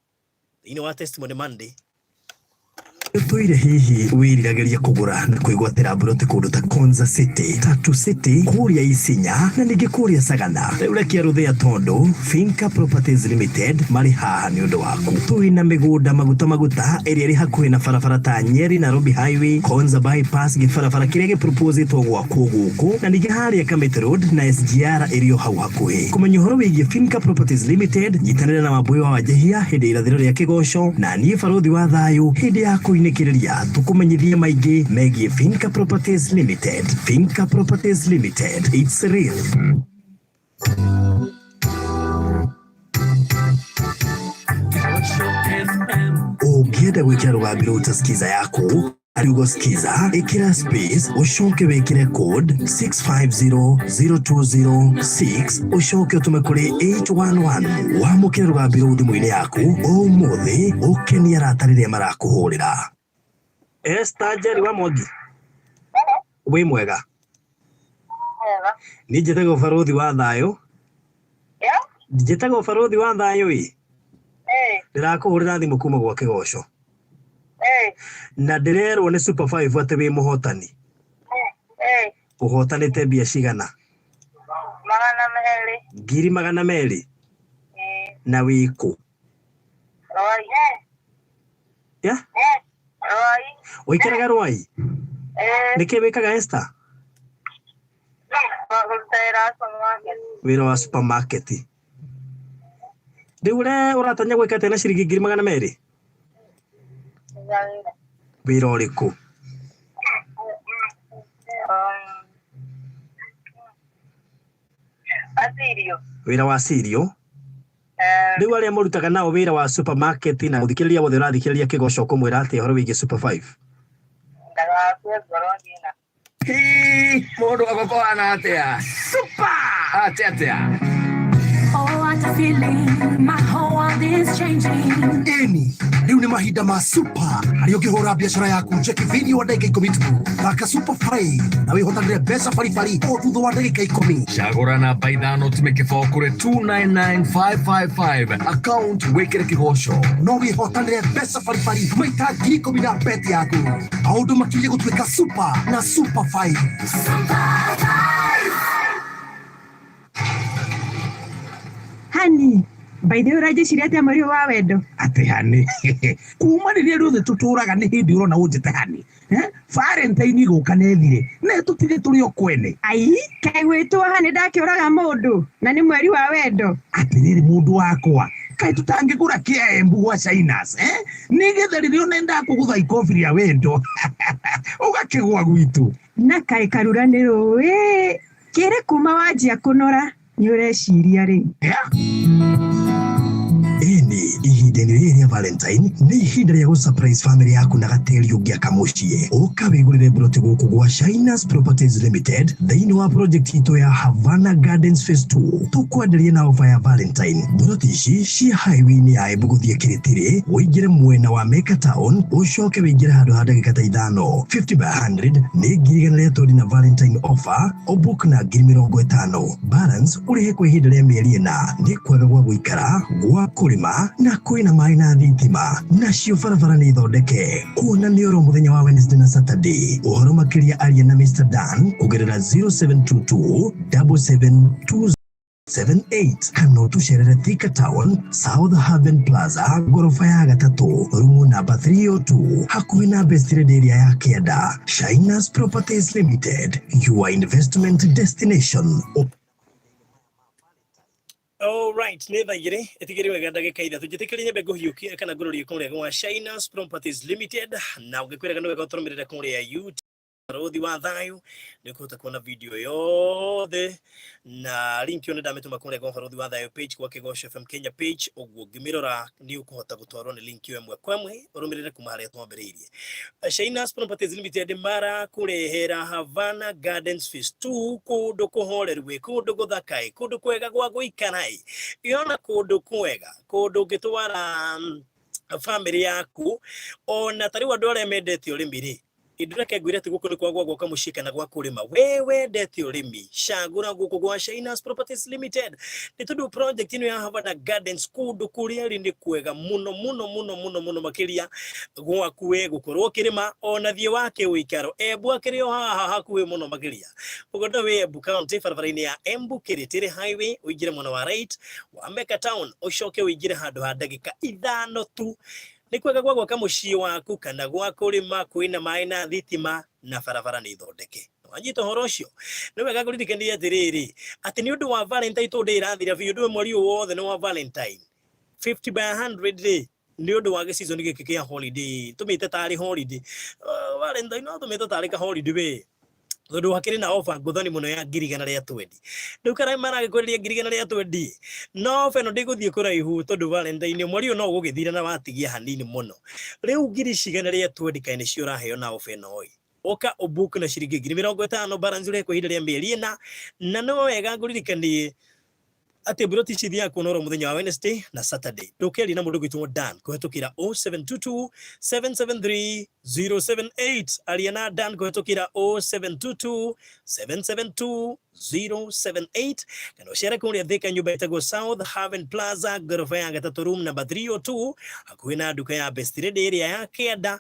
S1: thĩinĩ wa Testimony Monday. Tũire hihi wĩriragĩria kũgũra na kwĩgwatĩra mburoti kũndũ ta Konza City, Tatu City, kũrĩa Isinya na ningĩ kũrĩa Sagana. Rĩu rekia rũthĩa tondũ Finca Properties Limited marĩ haha nĩ ũndũ waku. Twĩ na mĩgũnda maguta maguta ĩrĩa ĩrĩ hakuhĩ na barabara ta Nyeri Nairobi Highway, Konza Bypass, gĩbarabara kĩrĩa gĩproposĩtwo gwakwo gũkũ, na ningĩ harĩa Kamiti Road na SGR ĩrĩ o hau hakuhĩ. Kũmenya ũhoro wĩgiĩ Finca Properties Limited, nyitanĩra na Wambui wa Wanjihia hĩndĩ ya irathĩro rĩa kĩgoco, na niĩ Barothi wa Thayũ hĩndĩ ya kũinĩkĩrĩria tũkũmenyithie maingĩ megiĩ Finca Properties Limited. Finca Properties Limited, it's real. Ũngĩenda gwĩkĩra rũgambi rũu ta skiza yaku, ariugo skiza, ĩkĩra space ũcoke wĩkĩre code 6500206 ũcoke ũtũme kũrĩ 811. Wamũkĩre rũgambi rũu thimũ-inĩ yaku ũmũthĩ, ũkenie arata rĩrĩa marakũhũrĩra. Esther Njeri wa Mwangi, wĩ mwega? Niĩ njĩtagwo Barothi wa Thayũ. Njĩtagwo Barothi wa Thayũ ĩ. Ndĩrakũhũrĩra thimũ kuma gwa Kĩgoco. Na ndĩrerwo nĩ Super 5 atĩ wĩ mũhotani. Ũhotanĩte mbia cigana?
S3: 200.
S1: Ngiri magana merĩ? Na wĩ kũ? Ya? Ũikaraga Rwai? Nĩkĩ wĩkaga Esther? Wĩra wa supermarket. Rĩu ũrĩa ũratanya gwĩka atĩa na ciringi ngiri magana merĩ? Wĩra ũrĩkũ? Wĩra wa cirio. Rĩu arĩa mũrutaga nao wĩra wa supermarket na mũthikĩrĩria wothe ũrathikĩrĩria Kĩgoco ũkũmwĩra atĩa ũhoro wĩgiĩ Super 5?
S4: Mũndũ agũkũhana atĩa? Super! Atĩa atĩa?
S5: Oh, what a feeling, my whole world is changing.
S6: Ĩni, rĩu nĩ mahinda ma super harĩa ũngĩhũra biacara yaku njeki thĩinĩ wa ndagĩka ikũmi tu. Thaka Super 5 na wĩhotanĩre mbeca baribari o thutha wa ndagĩka ikũmi.
S4: Cagũra namba ithano tume kĩbao kũrĩ 299555 account wĩkĩre Kĩgoco.
S6: No wĩhotanĩre mbeca baribari maita ngiri ikũmi na bet yaku. Maũndũ makiriĩ gũtuĩka super na Super 5.
S5: Super 5.
S7: Hani,
S3: By the way, ũranjĩciria atĩa mweri ũyũ wa wendo?
S6: Atĩ honey, kuma rĩrĩa rĩothe tũtũraga nĩ hĩndĩ ũrona ũnjĩte honey. Valentine ĩgũka na ĩthire na tũtige tũrĩ o kwene.
S3: Ai, kaĩ gwĩtwo honey ndakĩũraga mũndũ na nĩ mweri wa wendo.
S6: Atĩrĩrĩ mũndũ wakwa, kaĩ tũtangĩgũra kĩa Embu gwa Chinas, eh? Nĩgetha rĩrĩa ũnendaga kũgũtha ikobi rĩa wendo ũgakĩgwa gwitũ.
S3: Na kaĩ karura nĩ rũĩ kĩrĩ kuma wanjia kũnora nĩ ũreciria rĩ.
S6: Yeah. Ĩni ihinda-inĩ rĩrĩ rĩa Valentine nĩ ihinda rĩa gũ-surprise family yaku na gatĩri ũngĩaka mũciĩ. Ũka wĩgũrĩre mburoti gũkũ gwa Shinas Properties Limited thĩinĩ wa project itũ ya Havana Gardens Phase 2. Tũkwenderie na offer ya Valentine. Mburoti ici ci highway-inĩ ya Embu gũthiĩ Kiritiri, ũingĩre mwena wa Meka Town, ũcoke wĩingĩre handũ ha ndagĩka ta 5. 50 by 100 nĩ 120,000 na Valentine offer ũbook na 50,000. Balance ũrĩhe kwa ihinda rĩa mĩeri 4. Nĩ kwega gwa gũikara, gwa kũrĩma na kwĩna maĩ na thitima, nacio barabara nĩ ithondeke. Kuona nĩ oro mũthenya wa Wednesday na Saturday. Ũhoro makĩria aria na Mr. Dan kũgerera 0722 77 78 kana ũtũcerere Thika Town, South Haven Plaza, ngoroba ya gatatũ, rumu namba 302, hakuhĩ na Best Lady area ya kĩanda. Shinas Properties Limited, your investment destination.
S1: All right, nĩ thaa 2 ĩtigĩrĩ wega ndagĩka 3. Njĩtĩkĩrie nyambe ngũhiũkie kana ngũrorie kũrĩa gwa Shinas Properties Limited, na ũngĩkwĩraga nĩ wega ũtũrũmĩrĩre kũrĩa YouTube Rũthi wa Thayũ nĩ ũkũhota kuona video yothe, na link ĩyo nĩ ndamĩtũma kũrĩa gwa Rũthi wa Thayũ page, gwa Kĩgoco FM Kenya page. Ũguo ũngĩmĩrora nĩ ũkũhota gũtwarwo nĩ link ĩyo ĩmwe kwa ĩmwe ũrũmĩrĩre kuma harĩa twambĩrĩirie. Shinas Properties Limited marakũrehera Havana Gardens Phase 2, kũndũ kũhoreru ĩ, kũndũ gũthaka ĩ, kũndũ kwega gwa gũikara ĩ, yona kũndũ kwega, kũndũ ũngĩtwara family yaku, ona ta rĩu andũ arĩa mendete ũrĩmi rĩ. Indureke ngwĩre atĩ gũkũ nĩ kwa gwa gwaka mũciĩ kana gwa kũrĩma. We wendete ũrĩmi, cagũra gũkũ gwa Shinas Properties Limited, nĩ tondũ project ĩno ya Havana Gardens, kũndũ kũrĩa rĩ nĩ kwega mũno mũno mũno mũno mũno makĩria gwaku we gũkorwo ũkĩrĩma, ona thiĩ wake ũikaro. Embu akĩrĩ o haha hakuhĩ mũno makĩria. Ũguo wĩ Embu County, barabara-inĩ ya Embu Kiritiri Highway, ũingĩre mwena wa right wa Meka Town, ũcoke ũingĩre handũ ha ndagĩka 5 tu. Nĩ kwega gwa gwaka mũciĩ waku kana gwa kũrĩma, kwĩna maĩ na thitima na barabara nĩ ithondeke. Wanyita ũhoro ũcio? Nĩ wega ngũririkanie atĩrĩrĩ, atĩ nĩ ũndũ wa Valentine, tondũ ĩrathira biũ, ũndũ mweri ũyũ wothe nĩ wa Valentine, 50 by 100 rĩ, nĩ ũndũ wa gĩseason gĩkĩ kĩa holiday, tũmĩte tarĩ holiday. Valentine no tũmĩte tarĩ ka holiday we, tondũ hakĩrĩ na ofa ngũthani mũno ya 120,000. Rĩu kana maragĩkwenderia 120,000, no ofa ĩno ndĩgũthiĩ kũraihu, tondũ Valentine mweri ũyũ no ũgũgĩthira na watigia hanini mũno. Rĩu 120,000 kaĩ nĩcio ũraheo na ofa ĩno ĩ? Ũka ũbook na ciringi 50,000, balance ũrĩhe kwa ihinda rĩa mĩeri 4. Na no wega ngũririkanie atĩ mburoti ici ithiaga kuonora mũthenya wa Wednesday na Saturday. Ndũkeria na mũndũ gwĩtwo Dan kũhetũkĩra 0722 773 078. Aria na Dan kũhetũkĩra 0722 772 078, kana ũcere kũrĩa Thika, nyũmba ĩtagwo South Haven Plaza, ngoroba ya gatatũ, room number 302, hakuhĩ na nduka ya Best Lady ĩrĩa ya kĩanda.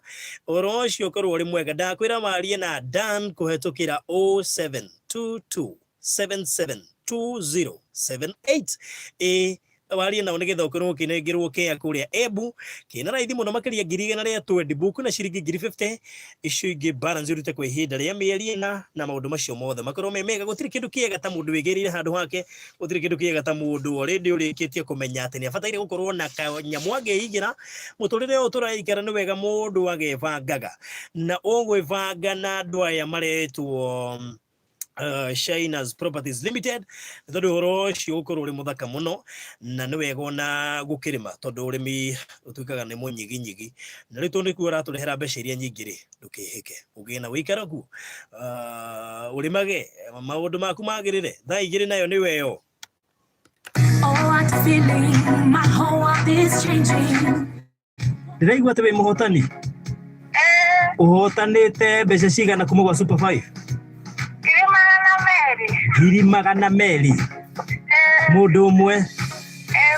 S1: Ũhoro ũcio ũkorwo ũrĩ mwega. Ndakwĩra warie na Dan kũhetũkĩra 0722 772078. Ĩ warie nao nĩgetha ũkorwo ũkĩnengerwo kĩa kũrĩa Embu kĩna raithi mũno makĩria, 120,000, book na ciringi 50,000, icio ingĩ balance ũrute kwa ihinda rĩa mĩeri 4, na maũndũ macio mothe makorwo me mega. Gũtirĩ kĩndũ kĩega ta mũndũ wĩgĩrĩire handũ hake, gũtirĩ kĩndũ kĩega ta mũndũ already ũrĩkĩtie kũmenya atĩ nĩ abataire gũkorwo na kanyamũ angĩigĩra mũtũrĩre ũyũ tũraikara. Nĩ wega mũndũ agebangaga, na ũgwĩbanga na andũ aya maretwo Shinas Properties Limited, nĩ tondũ ũhoro ũcio ũkorwo ũrĩ mũthaka mũno. Na nĩ wega ona gũkĩrĩma, tondũ ũrĩmi ũtuĩkaga nĩ mũnyiginyigi, na rĩu tondũ nĩkuo ũratũrehera mbeca iria nyingĩ rĩ, ndũkĩhĩke ũgĩe na wĩikaro kuo, ũrĩmage maũndũ maku magĩrĩre. Thaa 2 nayo nĩ weyo.
S5: Oh, what a feeling, my whole world is changing.
S1: Ndĩraigua atĩ wĩ mũhotani, ũhotanĩte mbeca cigana kuma gwa Super 5?
S7: 200,000.
S1: 200,000? Mũndũ ũmwe?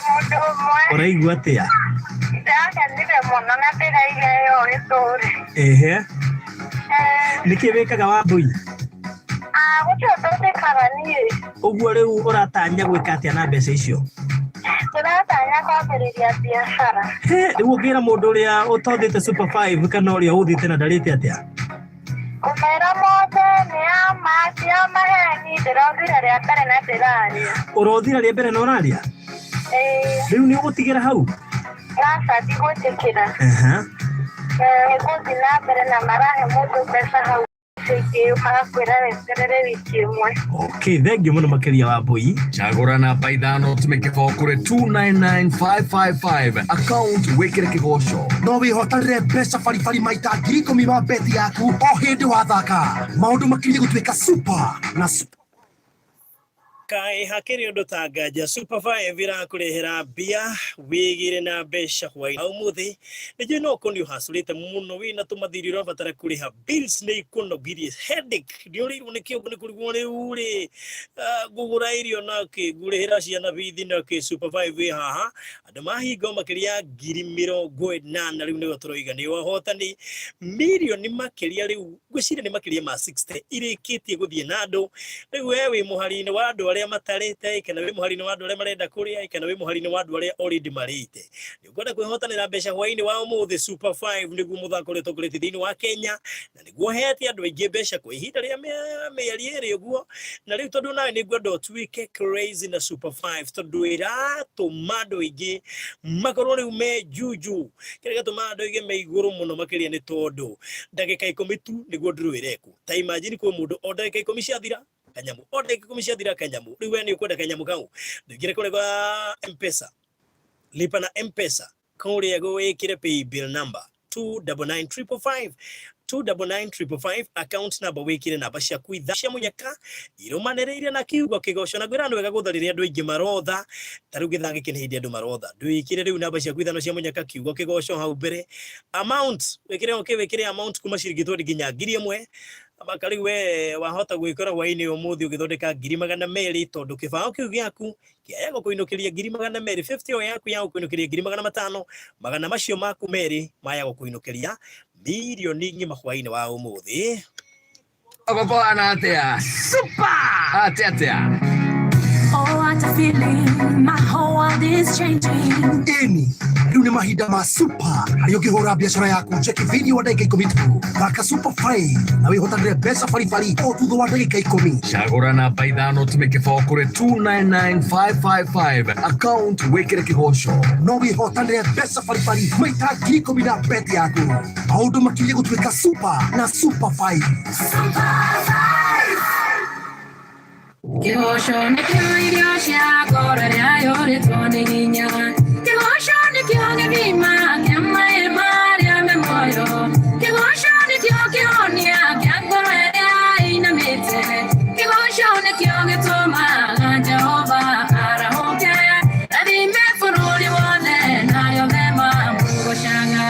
S7: Mũndũ ũmwe.
S1: Ũraigua atĩa?
S7: Ndĩrakenire mũno na ndĩraiga ĩyo ĩtũre.
S1: Nĩkĩ wĩkaga, Wambui?
S7: Gũtirĩ ũndũ njĩkaga niĩ.
S1: Ũguo rĩu ũratanya gwĩka atĩa na mbeca icio?
S7: Ndĩratanya Ndatanya kwambĩrĩria biacara.
S1: He, rĩu ũngĩra mũndũ ũrĩa ũtothĩte Super 5 kana ũrĩa ũthiĩte na ndarĩte atĩa?
S7: Kũmera mothe nĩ ya ma ti ya maheni, ndĩrothire rĩa mbere na ndĩraria.
S1: Ũrothira rĩa mbere na ũraria?
S7: Ĩĩ,
S1: Rĩu nĩ ũgũtigĩra hau?
S7: aca ndigwĩtĩkĩra.
S1: Aha.
S7: Gũthiĩ na mbere na marahe mũndũ mbeca hau ingĩ magakwĩra weterere wiki ĩmwe.
S1: Okay, thank you mũno makĩria wa Mbui.
S4: Cagũra namba ithano tume kĩbao kũrĩ 299555 account wĩkĩre kĩgoco.
S6: No wĩhotanĩre mbeca baribari maita 10,000 ma beti yaku o hĩndĩ wathaka. Maũndũ makiriĩ gũtuĩka super na super.
S1: Kaĩ hakĩrĩ ũndũ ta nganja Super 5 ĩrakũrehera mbia wĩgĩre na mbeca hwaĩ ũmũthĩ. Nĩnjũĩ no ũkorwo nĩ ũhacũrĩte mũno wĩna tũmathirĩ ũrabatara kũrĩha bills nĩ ikũnogirie headache nĩ ũrĩirwo nĩ kĩongo nĩ kũrigwo rĩu rĩ ngũgũra irio nakĩ ngũrĩhĩra ciana bithi nakĩ. Super 5 ĩ haha andũ mahingo makĩria 80,000 rĩu nĩguo tũroiga nĩ ahotani mirioni makĩria rĩu ngwĩciria nĩ makĩria ma 60 irĩkĩtie gũthiĩ na andũ. Rĩu we wĩ mũhari-inĩ wa andũ arĩa matarĩte kana wĩ mũhari-inĩ wa andũ arĩa marenda kũrĩa kana wĩ mũhari-inĩ wa andũ arĩa already marĩte, nĩ ũkwenda kwĩhotanĩra mbeca hwaĩ-inĩ wa ũmũthĩ. Super 5 nĩguo mũthako ũrĩa ũtongoretie thĩinĩ wa Kenya na nĩguo hete andũ aingĩ mbeca kwa ihinda rĩa mĩeri ĩrĩ ũguo. Na rĩu tondũ nawe nĩ ngwenda ũtuĩke crazy na Super 5 tondũ ĩratũma andũ aingĩ makorwo rĩu me juju. Kĩrĩa gĩatũma andũ aingĩ me igũrũ mũno makĩria nĩ tondũ ndagĩka 10 tu nĩguo ndũrũ ĩrekwo. Ta imagine kwĩ mũndũ o ndagĩka 10 ciathira kanyamu, o ndagĩka 10 ciathira kanyamu. Rĩu we nĩ ũkwenda kanyamu kau, ndũingĩre kũrĩa kwa M-Pesa, lipa na M-Pesa kũrĩa gwĩkĩre pay bill number 299555 299555, account number wĩkĩre namba ciaku itha cia mũnyaka irũmanĩrĩire na kiugo kĩgoco. Na ngwĩra nĩ wega gũtha rĩrĩa andũ aingĩ marotha, ta rĩu gĩthaa gĩkĩ nĩ hĩndĩ andũ marotha. Ndwĩkĩre rĩu namba ciaku ithano cia mũnyaka, kiugo kĩgoco hau mbere, amount wĩkĩre okay, wĩkĩre amount kuma ciringi 20 nginya 1,000. Maka rĩu we wahota gwĩkora hwaĩ-inĩ ũmũthĩ ũgĩthondeka 200,000 tondũ kĩbaũ kĩu gĩaku kĩaya gũkũinũkĩria 250,000 o yaku ya gũkũinũkĩria 500,000, magana macio maku merĩ maya gũkũinũkĩria mirioni ng'ima hwaĩ-inĩ wa ũmũthĩ.
S4: Gũkũhana atĩa? Super! Atĩa atĩa?
S5: Oh, what a feeling. My whole world is changing.
S6: Ĩni, rĩu nĩ mahinda ma super harĩa ũngĩhũra biacara yaku njeki thĩinĩ wa ndagĩka 10 tu. Thaka Super 5 na wĩhotanĩre mbeca baribari o thutha wa ndagĩka 10.
S4: Cagũra namba ithano tume kĩbao kũrĩ 299555 account wĩkĩre kĩgoco.
S6: No wĩhotanĩre mbeca baribari maita 10,000 na beti yaku. Maũndũ makiriĩ gũtuĩka super na Super 5.
S5: Kĩgoco nĩkĩo irio cia ngoro ĩrĩa yũrĩtwo nĩ hinya. Kĩgoco nĩkĩo gĩthima kĩa maĩ marĩa me muoyo. Kĩgoco nĩkĩo kĩhonia kĩa ngoro ĩrĩa ĩinamĩte. Kĩgoco nĩkĩo gĩtũmaga Jehova arahũke. Rathime bũrũri wothe na arĩa othe mamũgocaga.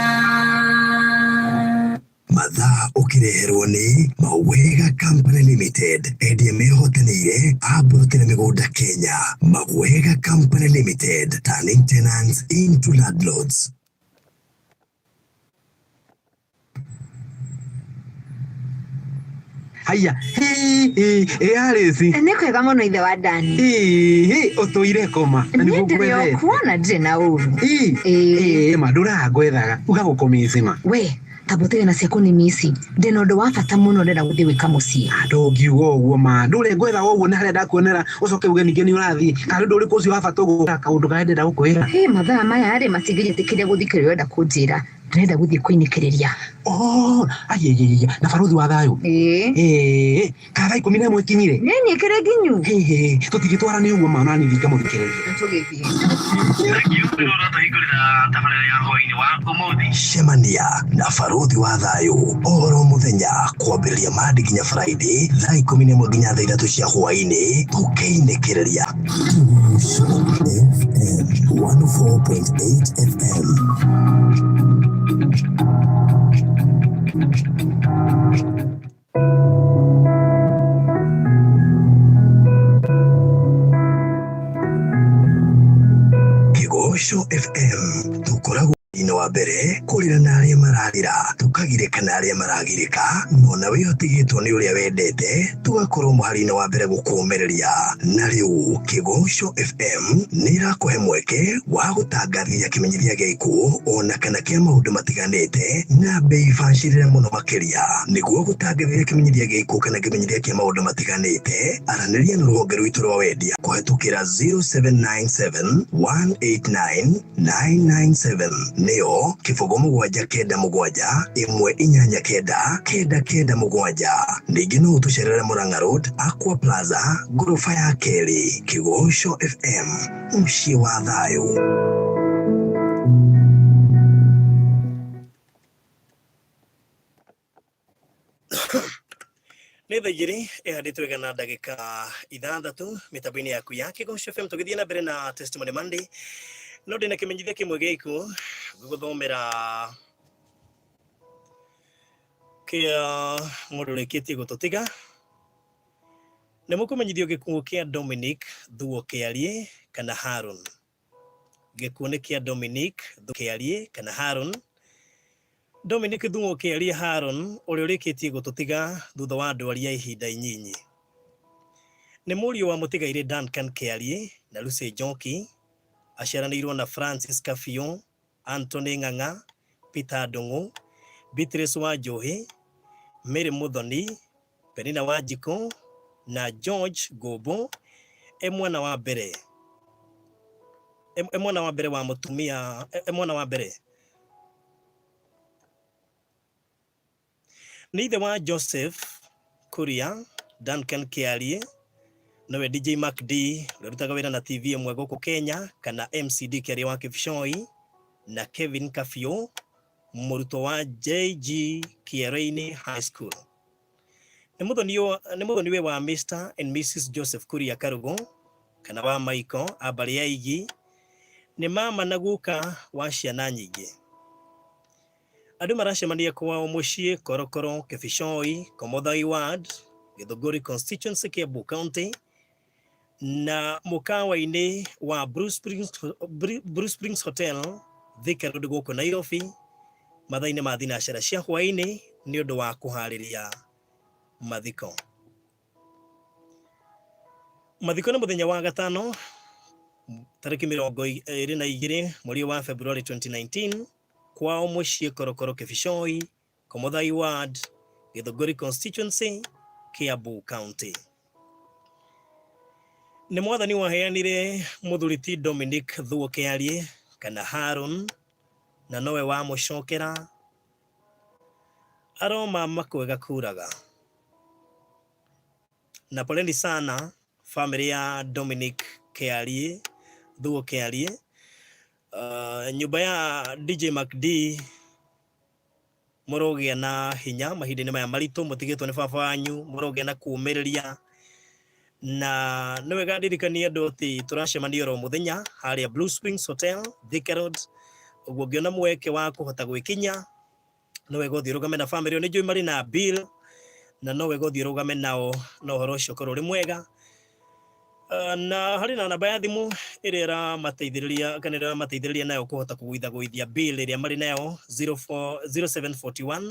S6: Mathaa ũkĩreherwo nĩ Mawega Company Limited, endia mehotanĩire a mburoti na mĩgũnda Kenya. Mawega Company Limited, turning tenants into landlords.
S8: Haya, hi hi Alice.
S3: Nĩ kwega mũno ithe wa Dani.
S8: Hi ũtũire koma na
S3: Niĩ
S8: nĩguo
S3: ndĩrĩ o
S8: ngwethete.
S3: kuo na ndirĩ na ũru.
S8: Ĩ
S3: Ĩĩ.
S8: ĩ ma ndũrangwethaga uga gũkũmĩcima.
S3: We tambũtĩre na ciaku nĩ mici, ndĩna ũndũ wa bata mũno ndĩrenda gũthiĩ gwĩka mũciĩ.
S8: Ndũngiuga ũguo ma ndũrĩ ngwethaga ũguo na harĩa ndakuonera ũcoke uge ningĩ nĩ ũrathiĩ kana ũndũ ũrĩkũ ũcio wa bata ũguo kaũndũ karĩa ndĩrenda gũkwĩra.
S3: Hĩ mathaa maya rĩ matingĩnjĩtĩkĩria gũthiĩ kĩrĩa ũrenda kũnjĩra, ndĩrenda gũthiĩ kũinĩkĩrĩria.
S8: Oh, ayeyeye na barothi wa thayũ.
S3: Ĩĩ.
S8: Ĩĩ kana thaa 11 ikinyire.
S3: Nĩ niĩ kĩrĩ nginyu.
S8: Hĩ tũtingĩtwara nĩ ũguo ma nani thiĩ ngamũthikĩrĩria.
S3: Tũgĩthiĩ.
S6: Cemania na barothi wa thayũ oro mũthenya kwambĩrĩria Monday nginya Friday thaa 11 nginya thaa 3 cia hwaĩ-inĩ tũkĩinĩkĩrĩria. Kĩguco FM 104.8 FM. Kĩgoco FM tũkoragwo thĩinĩ wa wa mbere kũrĩra na arĩa mararĩra, tũkagirĩka na arĩa maragirĩka, no nawe ũtigĩtwo nĩ ũrĩa wendete, tũgakorwo mũhari-inĩ wa mbere gũkũũmĩrĩria. Na rĩu Kĩgoco FM nĩ ĩrakũhe mweke wa gũtangathia kĩmenyithia gĩa ikuũ ona kana kĩa maũndũ matiganĩte na bei bacĩrĩre mũno makĩria. Nĩguo gũtangathia kĩmenyithia gĩa ikuũ kana kĩmenyithia kĩa maũndũ matiganĩte, aranĩria na rũhonge rwitũ rwa wendia kũhetũkĩra 0797 189 997 nĩyo kĩbũgũ mũgwanja kenda mũgwanja ĩmwe inyanya kenda kenda kenda mũgwanja. Ningĩ no ũtũcerere Murang'a Road, Aqua Plaza, ngoroba ya kerĩ. Kĩgoco FM, mũciĩ wa thayũ.
S1: Nĩ thaa igĩrĩ ĩhandĩtwo wega na ndagĩka ithathatũ mĩtambo-inĩ yaku ya Kĩgoco FM, tũgĩthiĩ na mbere na Testimony Monday. No ndĩna kĩmenyithia kĩmwe gĩa ikuũ ngũgũthomera kĩa mũndũ ũrĩkĩtie gũtũtiga. Nĩ mũkũmenyithio gĩkuũ kĩa Dominic Thuo Kĩariĩ kana Harun. Gĩkuũ nĩ kĩa Dominic Thuo Kĩariĩ kana Harun. Dominic Thuo Kĩariĩ Harun ũrĩa ũrĩkĩtie gũtũtiga thutha wa ndwari ya ihinda inyinyi. Nĩ mũriũ wa mũtigairĩ Duncan Kĩariĩ na Lucy Njoki, aciaranĩirwo na Francis Kabiũ, Anthony Ng'ang'a, Peter Ndung'u, Beatrice Wanjohi, Mary Muthoni, Penina Wanjikũ na George Ngũmbũ. E mwana wa mbere e mwana wa mbere wa mũtumia e mwana wa mbere nĩ ithe wa Joseph Kuria, Duncan Kĩariĩ, nowe DJ Mac D ũrĩa ũrutaga wĩra na TV ĩmwe gũkũ Kenya, kana MCD Kĩariĩ wa Kĩbicoi, na Kevin Kabiũ, mũrutwo wa JG Kĩereini High School. Nĩ mũthoniwe wa Mr and Mrs Joseph Kuria Karugu, kana wa Michael a mbarĩ ya Igi, nĩ mama na guka wa ciana nyingĩ. Andũ maracemania kwao mũciĩ Korokoro, Kĩbicoi, Komothai Ward, Gĩthũngũri Constituency, Kiambu County, na mũkawa-inĩ wa Blue Springs Hotel, Thika Road gũkũ Nairobi, mathaa-inĩ ma thinacara cia hwaĩ-inĩ nĩ ũndũ wa kũharĩria mathiko. Mathiko nĩ mũthenya wa gatano tarĩki mĩrongo ĩrĩ na igĩrĩ mweri wa February 2019 kwao mũciĩ Korokoro Kĩbicoi, Komothai Ward, Gĩthũngũri Constituency, Kiambu County. Nĩ mwathani waheanire mũthuri ti Dominic Thuo Kĩariĩ kana Harun, na nowe wamũcokera aroma makwega kuraga. Na poleni sana family ya Dominic Kĩariĩ, Thuo Kĩariĩ. Nyũmba ya DJ Mac D mũrogĩa na hinya mahinda-inĩ maya maritũ mũtigĩtwo nĩ baba wanyu, mũrogĩa na kũũmĩrĩria. Na nĩ wega ndirikanie andũ atĩ tũracemania oro mũthenya harĩa Blue Springs Hotel, Thika Road. Ũguo ũngĩona mweke wa kũhota gwĩkinya, no wega ũthiĩ ũrũgame na family ĩyo. Nĩ njũĩ marĩ na bill, na no wega ũthiĩ ũrũgame nao na ũhoro ũcio ũkorwo ũrĩ mwega. Na harĩ na namba ya thimũ ĩrĩa ĩramateithĩrĩria kana ĩrĩa ĩramateithĩrĩria nayo kũhota kũgũithagũithia bill ĩrĩa marĩ nayo 0741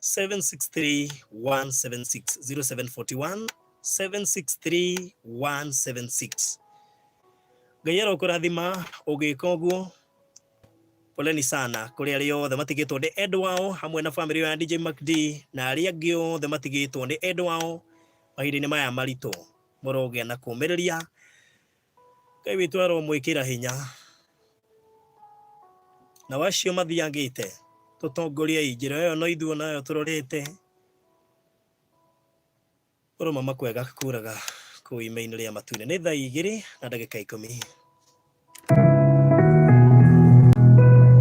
S1: 763 176, 0741 763 176. Ngai arokũrathima ũgĩka ũguo. Poleni sana kũrĩ arĩa othe matigĩtwo nĩ endwa ao hamwe na family ya DJ Mac D na arĩa angĩ othe matigĩtwo nĩ endwa ao mahinda-inĩ maya maritũ. Mũrogĩa na kũũmĩrĩria. Ngai witũ aromwĩkĩra hinya. Na wacio mathiangĩte tũtongorie njĩra ĩyo no ithuĩ nayo tũrorete. Ũroma makwega kuraga kũu ime-inĩ rĩa matu-inĩ. Nĩ thaa igĩrĩ na ndagĩka ikũmi.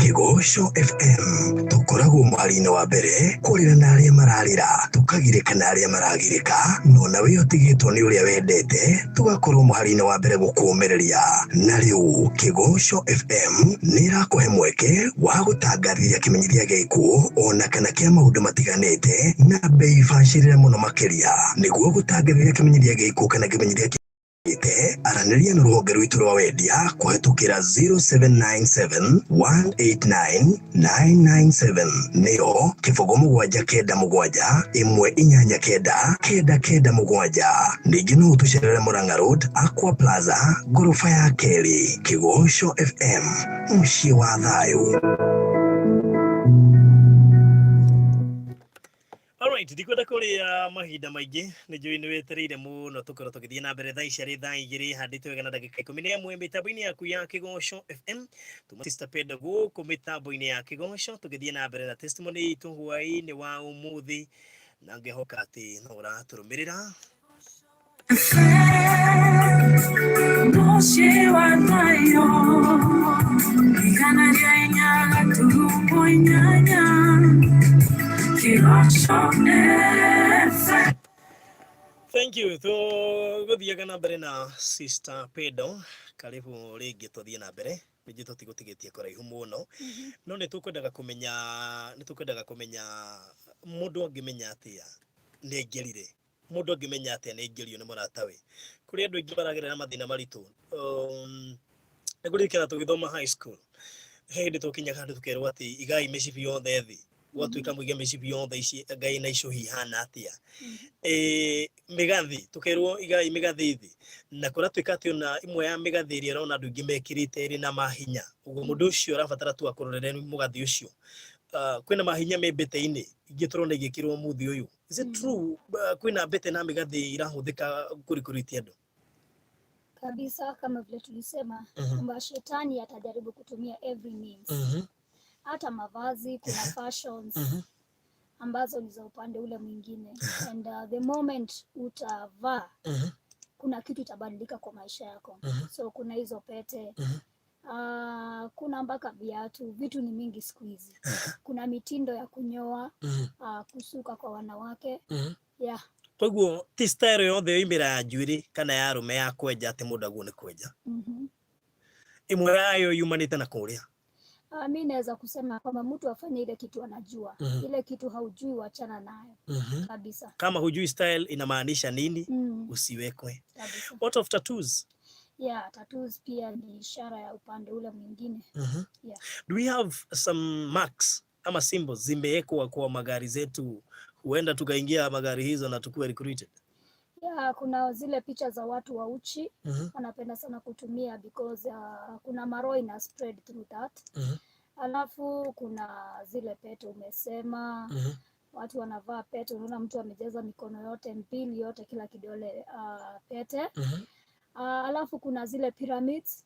S6: Kĩgoco FM tũkoragwo mũhari-inĩ wa mbere kũrĩra na arĩa mararĩra, tũkagirĩka na arĩa maragirĩka, no nawe ũtigĩtwo nĩ ũrĩa wendete, tũgakorwo mũhari-inĩ wa mbere gũkũũmĩrĩria. Na rĩu Kĩgoco FM nĩ ĩrakũhe mweke wa gũtangathia kĩmenyithia gĩa ikuũ ona kana kĩa maũndũ matiganĩte na bei bacĩrĩre mũno makĩria. Nĩguo gũtangathia kĩmenyithia gĩa ikuũ kana kĩmenyithia Ite aranĩria na rũhonge rwitũ rwa wendia kũhetũkĩra 0797 189 997 nĩyo kĩbũgũ mũgwanja kenda mũgwanja ĩmwe inyanya kenda kenda kenda mũgwanja. Ningĩ no ũtũcerere Murang'a Road, Aqua Plaza, ngoroba ya kerĩ. Kĩgoco FM, mũciĩ wa thayũ.
S1: Alright, ndikwenda kũrĩa mahinda maingĩ nĩ njũĩ nĩ wetereire mũno tũkorwo tũgĩthiĩ na mbere. Thaa ici arĩ thaa 2 handĩte wega na ndagĩka 11 mĩtambo-inĩ yaku ya Kĩgoco FM. Tuma Sister Pendo gũkũ mĩtambo-inĩ ya Kĩgoco tũgĩthiĩ na mbere na testimony itũ hwaĩ-inĩ wa ũmũthĩ, na ngĩhoka atĩ no ũratũrũmĩrĩra.
S5: Mũciĩ wa thayũ, 104.8 Kĩgoco FM.
S1: Thank you. Tũgũthiaga na mbere na Sister Pendo. Karibu rĩngĩ tũthiĩ na mbere. Ningĩ tũtigũtigĩtie kũraihu mũno. No nĩ tũkwendaga kũmenya, nĩ tũkwendaga kũmenya mũndũ angĩmenya atĩa nĩ aingĩrire. Mũndũ angĩmenya atĩa nĩ aingĩrio nĩ mũratawe. Kũrĩ andũ aingĩ maragerera mathĩna maritũ. Nĩ ngũririkana tũgĩthoma high school. He hĩndĩ twakinyaga handũ tũkerwo atĩ igai mĩcibi yothe thĩ. Gwatuĩka mũige mĩcibi yothe ici ngai na icũhi ihana atĩa. Mĩgathĩ tũkerwo igai mĩgathĩ thĩ, na kũratuĩka atĩ ona ĩmwe ya mĩgathĩ ĩrĩa ũrona andũ aingĩ mekĩrĩte ĩrĩ na mahinya, ũguo mũndũ ũcio arabatara tu akũrorere mũgathĩ ũcio. Kwĩna mahinya me mbete-inĩ ingĩ tũrona igĩkĩrwo mũthĩ ũyũ. Is it true kwĩna mbete na mĩgathĩ irahũthĩka kũrikũrĩtie andũ?
S2: Kabisa, kama vile tulisema kwamba shetani atajaribu kutumia every means. Hata mavazi, kuna fashions ambazo ni za upande ule mwingine, and the moment utavaa, kuna kitu itabadilika kwa maisha yako. So kuna hizo pete, kuna mpaka viatu, vitu ni mingi siku hizi. Kuna mitindo ya kunyoa, kusuka kwa wanawake. Yeah.
S1: Koguo ti style yothe yoimĩra ya njuĩrĩ kana ya arũme ya kwenja atĩ mũndũ aguo nĩ kwenja. Ĩmwe yayo yumanĩte na kũrĩa.
S2: Mi naweza kusema kwamba mtu afanye ile kitu anajua. Ile kitu haujui, wachana nayo. Kabisa.
S1: Kama hujui style inamaanisha nini, usiwekwe.
S2: Kabisa.
S1: What of tattoos?
S2: Yeah, tattoos pia ni ishara ya upande ule mwingine. Yeah.
S1: Do we have some marks ama symbols zimewekwa kwa magari zetu, huenda tukaingia magari hizo na tukuwe recruited?
S2: Yeah, kuna zile picha za watu wa uchi wanapenda sana kutumia because kuna maroho ina spread through that. Alafu kuna zile pete umesema, watu wanavaa pete, unaona mtu amejaza mikono yote mbili yote kila kidole pete. Alafu kuna zile pyramids.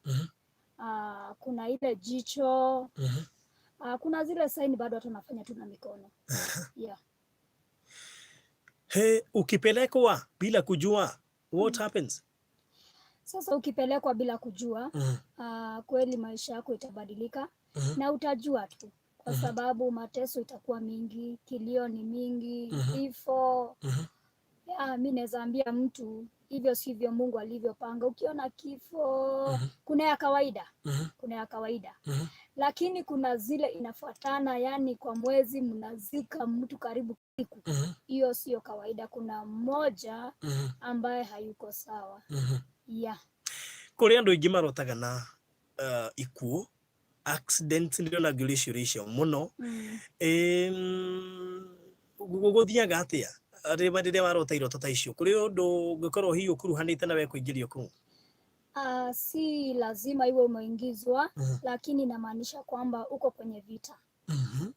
S2: Kuna ile jicho. Kuna zile sign bado watu wanafanya tu na mikono. Yeah.
S1: He, ukipelekwa bila kujua, what happens?
S2: Sasa ukipelekwa bila kujua, kweli maisha yako itabadilika na utajua tu kwa sababu mateso itakuwa mingi, kilio ni mingi, vifo. Yeah, mi naweza ambia mtu hivyo sivyo Mungu alivyopanga. Ukiona kifo, kuna ya kawaida, kuna ya kawaida. Lakini kuna zile inafuatana, yani kwa mwezi mnazika mtu karibu siku. Hiyo sio kawaida. Kuna mmoja ambaye hayuko sawa. Yeah.
S1: Kũrĩ andũ aingĩ marotaga na ikuũ, accident, ndĩrona ngĩũria ciũria icio mũno. Gũthiaga atĩa rĩrĩa warota iroto ta icio? Kũrĩ ũndũ ũngĩkorwo hihi ũkuruhanĩte na we kũingĩrio kũu?
S2: Si lazima iwe umeingizwa, lakini inamaanisha kwamba uko kwenye vita.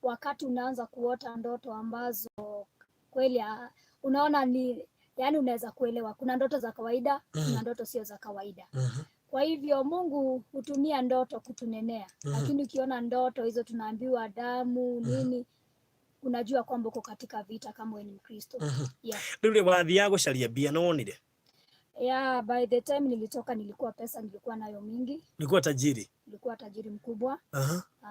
S2: Wakati unaanza kuota ndoto ambazo kweli unaona ni yani, unaweza kuelewa kuna ndoto za kawaida, kuna ndoto sio za kawaida. Kwa hivyo Mungu hutumia ndoto kutunenea, lakini ukiona ndoto hizo tunaambiwa damu nini, unajua kwamba uko katika vita kama wewe ni Mkristo. Yeah.
S1: Rĩu rĩ wathiaga gũcaria mbia no wonire?
S2: Yeah, by the time nilitoka nilikuwa pesa nilikuwa nayo mingi.
S1: Ulikuwa tajiri?
S2: Nilikuwa tajiri mkubwa.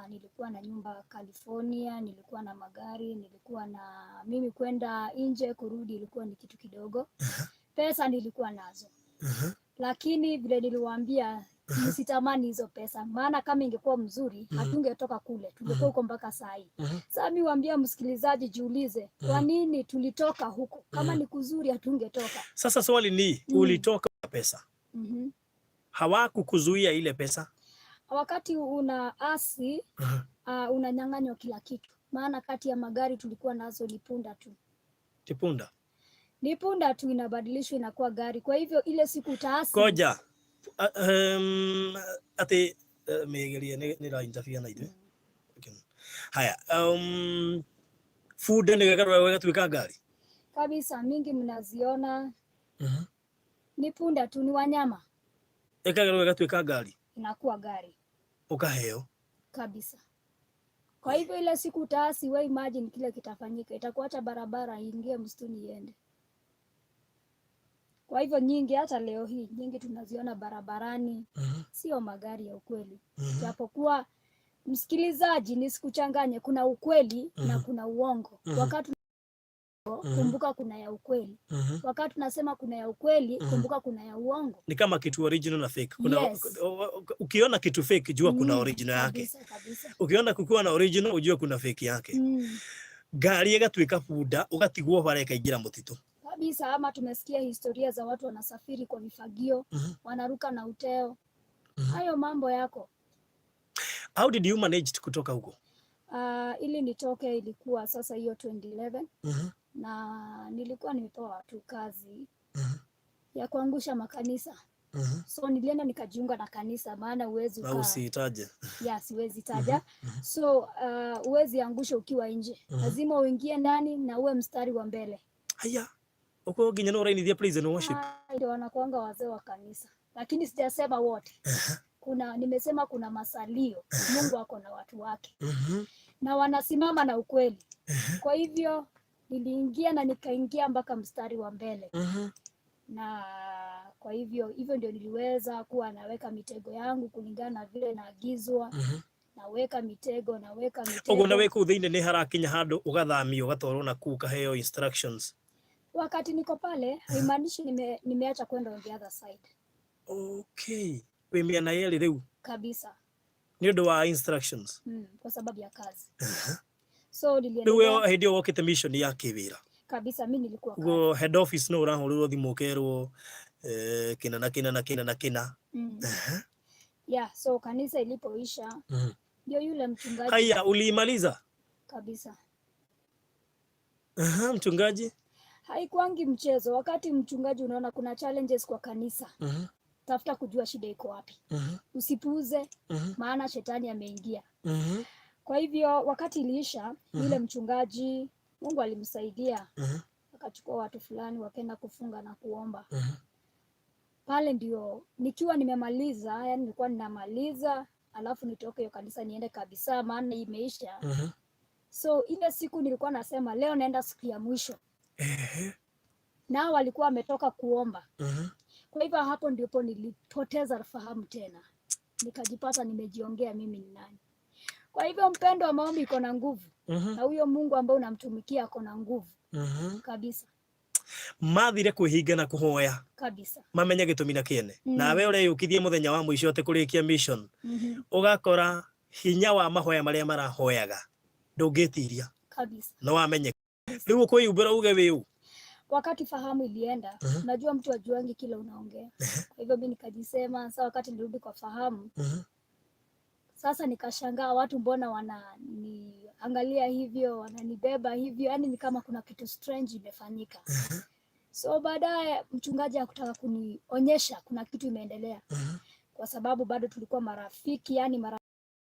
S2: Nilikuwa na nyumba California, nilikuwa na magari, nilikuwa na mimi kwenda nje kurudi ilikuwa ni kitu kidogo. Pesa nilikuwa nazo. Lakini vile niliwaambia msitamani hizo pesa, maana kama ingekuwa mzuri hatungetoka kule, tungekuwa huko mpaka saa hii. Sasa mimi waambia msikilizaji, jiulize kwa nini tulitoka huko? Kama ni kuzuri hatungetoka.
S1: Sasa swali ni ulitoka pesa. Hawakukuzuia ile pesa?
S2: Wakati una asi unanyang'anywa kila kitu, maana kati ya magari tulikuwa nazo ni punda tu.
S1: Tipunda.
S2: Ni punda tu inabadilishwa inakuwa gari. Kwa hivyo ile siku utaasi.
S1: Koja. Ati megeria ni ra interfere na ithuĩ. Okay. Haya, bunda nĩ gatuĩka ngari.
S2: Kabisa, mingi mnaziona ni punda tu, ni wanyama.
S1: Ĩkagarũra ĩgatuĩka ngari.
S2: Inakuwa gari.
S1: Ũkaheo.
S2: Kabisa. Kwa hivyo ile siku utaasi, we imagine kile kitafanyika, itakuacha barabara iingie msituni iende. Kwa hivyo nyingi, hata leo hii nyingi tunaziona barabarani, sio magari ya ukweli. Japokuwa msikilizaji, nisikuchanganye, kuna ukweli na kuna uongo. Wakati kumbuka kuna ya ukweli. Wakati tunasema kuna ya ukweli, kumbuka kuna ya uongo.
S1: Ni kama kitu original na fake. Kuna,
S2: Yes.
S1: ukiona kitu fake jua kuna original yake.
S2: Kabisa, kabisa.
S1: Ukiona kukiwa na original ujue kuna fake yake. Ngari ĩgatuĩka bunda ũgatigwo bara ĩkaingĩra mũtitũ.
S2: Kabisa, ama tumesikia historia za watu wanasafiri kwa vifagio, wanaruka na uteo. Hayo mambo yako.
S1: How did you manage kutoka huko?
S2: Ili nitoke ilikuwa sasa hiyo 2011 na nilikuwa nimepewa tu kazi ya kuangusha makanisa. So nilienda nikajiunga na kanisa, maana huwezi
S1: Na usitaje.
S2: Ya, siwezi taja. So huwezi angusha ukiwa nje. Lazima uingie ndani na uwe mstari wa mbele.
S1: Haya. Uko nginya no ũrainithia praise and worship.
S2: Ndio wanakuanga wazee wa kanisa, lakini sijasema wote. Kuna, nimesema kuna masalio. Mungu ako na watu wake na wanasimama na ukweli. Kwa hivyo niliingia na nikaingia mpaka mstari wa mbele. Na kwa hivyo hivyo ndio niliweza kuwa naweka mitego yangu kulingana na vile naagizwa. Naweka mitego, naweka
S1: Ũguo na
S2: mitego.
S1: wĩ kũu thĩinĩ nĩ harakinya handũ ũgathamio ũgatwarwo na kũu ũkaheo instructions.
S2: Wakati niko pale haimaanishi nimeacha kwenda on the other side.
S1: Okay. Wĩ mĩena yerĩ rĩu
S2: Kabisa.
S1: nĩ ũndũ wa instructions.
S2: Kwa sababu ya kazi. So
S1: Rĩu
S2: niliendelea
S1: hĩndĩ ĩyo wokĩte mission ya kĩwĩra.
S2: Kabisa, mi nilikuwa kazi.
S1: Ũguo head office no ũrahũrĩrwo thimũ ũkerwo kĩna na kĩna na kĩna na kĩna.
S2: Yeah, so kanisa ilipoisha ndio yule mchungaji.
S1: Haya, uliimaliza?
S2: Kabisa.
S1: Aha, mchungaji?
S2: Haikuangi mchezo. Wakati mchungaji unaona kuna challenges kwa kanisa, tafuta kujua shida iko wapi. Usipuuze, maana shetani ameingia. Kwa hivyo wakati iliisha, yule mchungaji Mungu alimsaidia, akachukua watu fulani wakaenda kufunga na kuomba. Pale ndio nikiwa nimemaliza, yani nilikuwa ninamaliza, alafu nitoke hiyo kanisa niende kabisa, maana imeisha. So ile siku nilikuwa nasema leo naenda siku ya mwisho. Nao walikuwa wametoka kuomba. Kwa hivyo hapo ndipo nilipoteza fahamu tena, nikajipata nimejiongea mimi ni nani. Kwa hivyo mpendo wa maombi iko na nguvu, na huyo Mungu ambaye unamtumikia ako na nguvu kabisa.
S1: Mathire kwĩhinga na kũhoya
S2: Kabisa.
S1: Mamenye gĩtũmi na kĩene. Nawe ũreyũkithie mũthenya wa mũico atĩ kũrĩkia mission, ũgakora hinya wa mahoya marĩa marahoyaga ndũngĩtiria.
S2: Kabisa.
S1: No wamenye rĩu ũkwĩyumbũra uge wĩ ũ.
S2: Wakati fahamu ilienda, unajua mtu ajuangi kile unaongea. Kwa hivyo mi nikajisema. Sasa wakati nilirudi kwa fahamu, sasa nikashangaa watu mbona wananiangalia hivyo, wananibeba hivyo, yani ni kama kuna kitu strange imefanyika. So baadaye mchungaji hakutaka kunionyesha kuna kitu imeendelea, kwa sababu bado tulikuwa marafiki, yani mara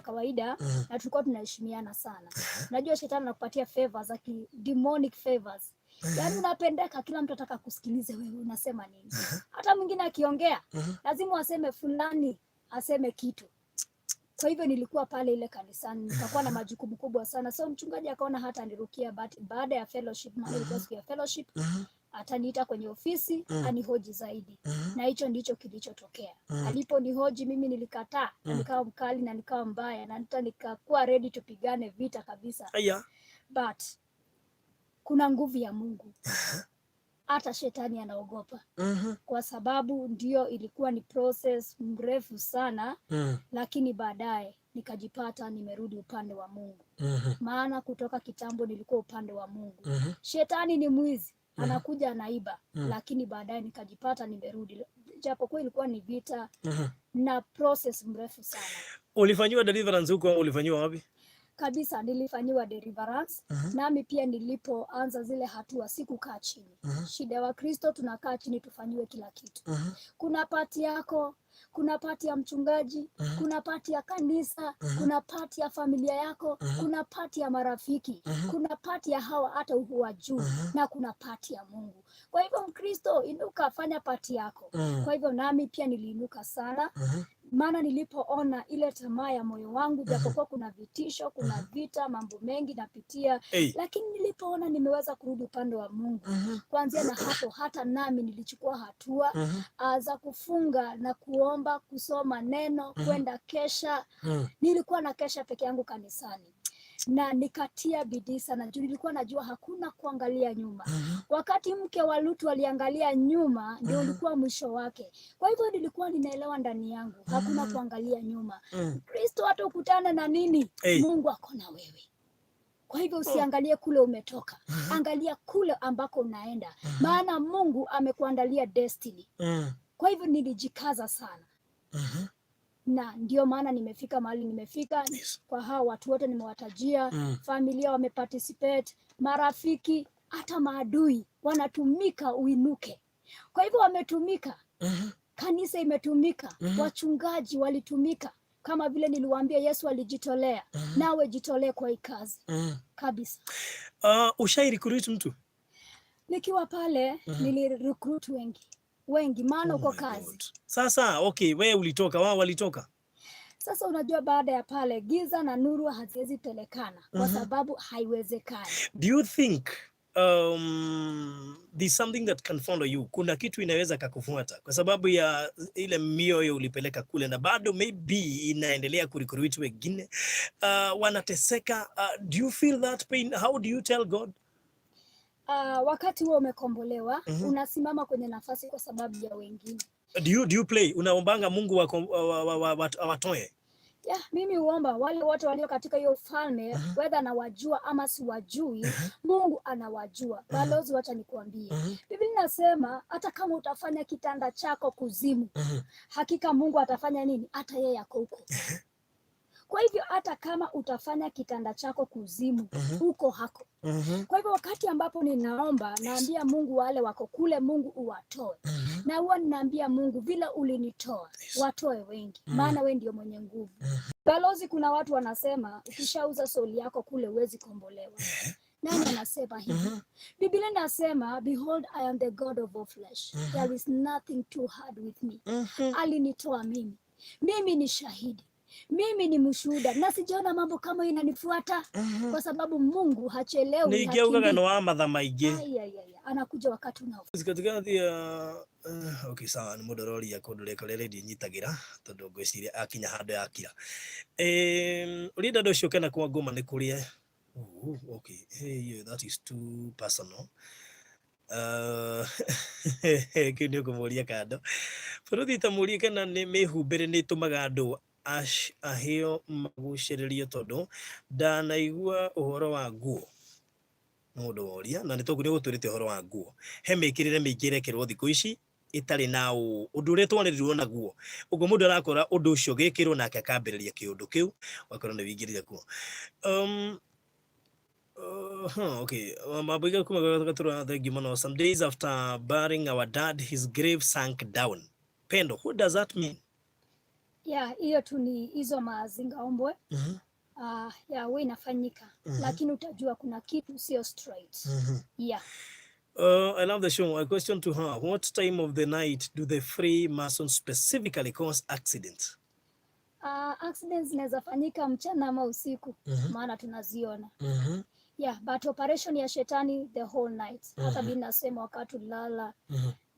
S2: kawaida, na tulikuwa tunaheshimiana sana. Unajua shetani anakupatia favors za demonic favors. Yaani unapendeka, kila mtu ataka kusikilize wewe unasema nini. Hata mwingine akiongea, lazima waseme fulani aseme kitu. Kwa hivyo nilikuwa pale ile kanisani, nikakuwa na majukumu kubwa sana. So mchungaji akaona hata nirukia, but baada ya fellowship, maana ilikuwa siku ya fellowship, ataniita kwenye ofisi anihoji zaidi. Na hicho ndicho kilichotokea. Aliponihoji mimi nilikataa, na nikawa mkali na nikawa mbaya na hata nikakuwa ready tupigane vita kabisa.
S1: Aya.
S2: But kuna nguvu ya Mungu. Hata shetani anaogopa. Kwa sababu ndio ilikuwa ni process mrefu sana, lakini baadaye nikajipata nimerudi upande wa Mungu. Maana kutoka kitambo nilikuwa upande wa Mungu. Shetani ni mwizi, anakuja anaiba, lakini baadaye nikajipata nimerudi. Japokuwa ilikuwa ni vita na process mrefu sana.
S1: Ulifanyiwa deliverance huko au ulifanyiwa wapi?
S2: Kabisa, nilifanyiwa deliverance. Nami pia nilipoanza zile hatua sikukaa chini. Shida ya Wakristo, tunakaa chini tufanyiwe kila kitu. Kuna part yako, kuna part ya mchungaji, kuna part ya kanisa, kuna part ya familia yako, kuna part ya marafiki, kuna part ya hawa hata huwajui, na kuna part ya Mungu. Kwa hivyo Mkristo, inuka, fanya part yako. Kwa hivyo nami pia niliinuka sana, maana nilipoona ile tamaa ya moyo wangu, japokuwa kuna vitisho, kuna vita, mambo mengi napitia, lakini nilipoona nimeweza kurudi upande wa Mungu, kuanzia na hapo hata nami nilichukua hatua za kufunga na kuomba, kusoma neno, kwenda kesha. Nilikuwa na kesha peke yangu kanisani na nikatia bidii sana juu nilikuwa najua hakuna kuangalia nyuma. Wakati mke wa Lutu aliangalia nyuma, ndio ulikuwa mwisho wake. Kwa hivyo nilikuwa ninaelewa ndani yangu hakuna kuangalia nyuma. Kristo, hata ukutane na nini, Mungu ako na wewe. Kwa hivyo usiangalie kule umetoka, angalia kule ambako unaenda, maana Mungu amekuandalia destiny. Kwa hivyo nilijikaza sana na ndio maana nimefika mahali nimefika. Kwa hao watu wote nimewatajia, familia wameparticipate, marafiki, hata maadui wanatumika uinuke. Kwa hivyo wametumika, kanisa imetumika, wachungaji walitumika. Kama vile niliwaambia, Yesu alijitolea, nawe jitolee kwa hii kazi kabisa.
S1: Ushai recruit mtu?
S2: Nikiwa pale nilirecruit wengi wengi, maana uko
S1: Oh my
S2: kazi.
S1: God. Sasa okay, wewe ulitoka, wao walitoka.
S2: Sasa unajua, baada ya pale giza na nuru haziwezi pelekana kwa sababu haiwezekani.
S1: Do you think there's something that can follow you? Kuna kitu inaweza kakufuata kwa sababu ya ile mioyo ulipeleka kule na bado maybe inaendelea kurecruit wengine, wanateseka. Do you feel that pain? How do you tell God?
S2: Wakati huo umekombolewa, unasimama kwenye nafasi kwa sababu ya wengine.
S1: Do you pray? Unaombanga Mungu awatoe?
S2: Yeah, mimi huomba wale wote walio katika hiyo ufalme, whether nawajua ama siwajui, Mungu anawajua. Balozi, wacha nikuambie, Biblia inasema hata kama utafanya kitanda chako kuzimu, hakika Mungu atafanya nini? Hata yeye ako huko. Kwa hivyo hata kama utafanya kitanda chako kuzimu, huko hako. Kwa hivyo wakati ambapo ninaomba, naambia Mungu wale wako kule, Mungu uwatoe. Na huwa ninaambia Mungu, vile ulinitoa, watoe wengi, maana we ndio mwenye nguvu. Balozi, kuna watu wanasema ukishauza soul yako kule huwezi kombolewa. Nani anasema hivi? Biblia inasema, "Behold, I am the God of all flesh. There is nothing too hard with me." Alinitoa mimi. Mimi ni shahidi. Mimi ni mshuhuda na sijaona mambo kama hiyo inanifuata kwa sababu Mungu hachelewi,
S1: Ningĩ augaga
S2: hakimbii.
S1: Nĩ wa matha maingĩ.
S2: Ai, ai, ai, anakuja wakati unaofaa.
S1: Katikati ya okay, sawa, nĩ mũndũ aroria kũndũ rĩko rĩrĩa ndinyitagĩra tondũ ngwĩciria akinya handũ yakira. Ũrĩenda andũ ũcio kana kwa ngoma nĩ kũrĩa. Oh, okay. Hey, yeah, that is too personal. Kĩu nĩ ũkũmũria kando. Bũrũri ta mũrie kana nĩ mĩhumbĩre nĩ ĩtũmaga andũ ahĩo magucĩrĩrio tondũ ndanaigua ũhoro wa nguo. Nĩ mũndũ woria na nĩ tũgũtwĩrĩte ũhoro wa nguo. He mĩkĩrĩre mĩingĩ ĩrekĩrwo thikũ ici ĩtarĩ na ũndũ ũrĩa twarĩrĩirwo naguo. Ũguo mũndũ arakora ũndũ ũcio ũgĩkĩrwo nake akambĩrĩria kĩũndũ kĩu, ũgakora nĩ wĩingĩrire kuo. Okay. Mabwiga kuma Gatura, thank you muno. Some days after burying our dad, his grave sank down. Pendo, what does that mean?
S2: Yeah, hiyo tu ni hizo mazingaombwe. Yeah, huwa inafanyika, lakini utajua kuna kitu sio straight. Yeah.
S1: I love the show. A question to her. What time of the night do the Freemasons specifically cause accidents?
S2: Accidents zinaweza fanyika mchana ama usiku, maana tunaziona. Yeah, but operation ya shetani the whole night. Hata mimi nasema wakati ulilala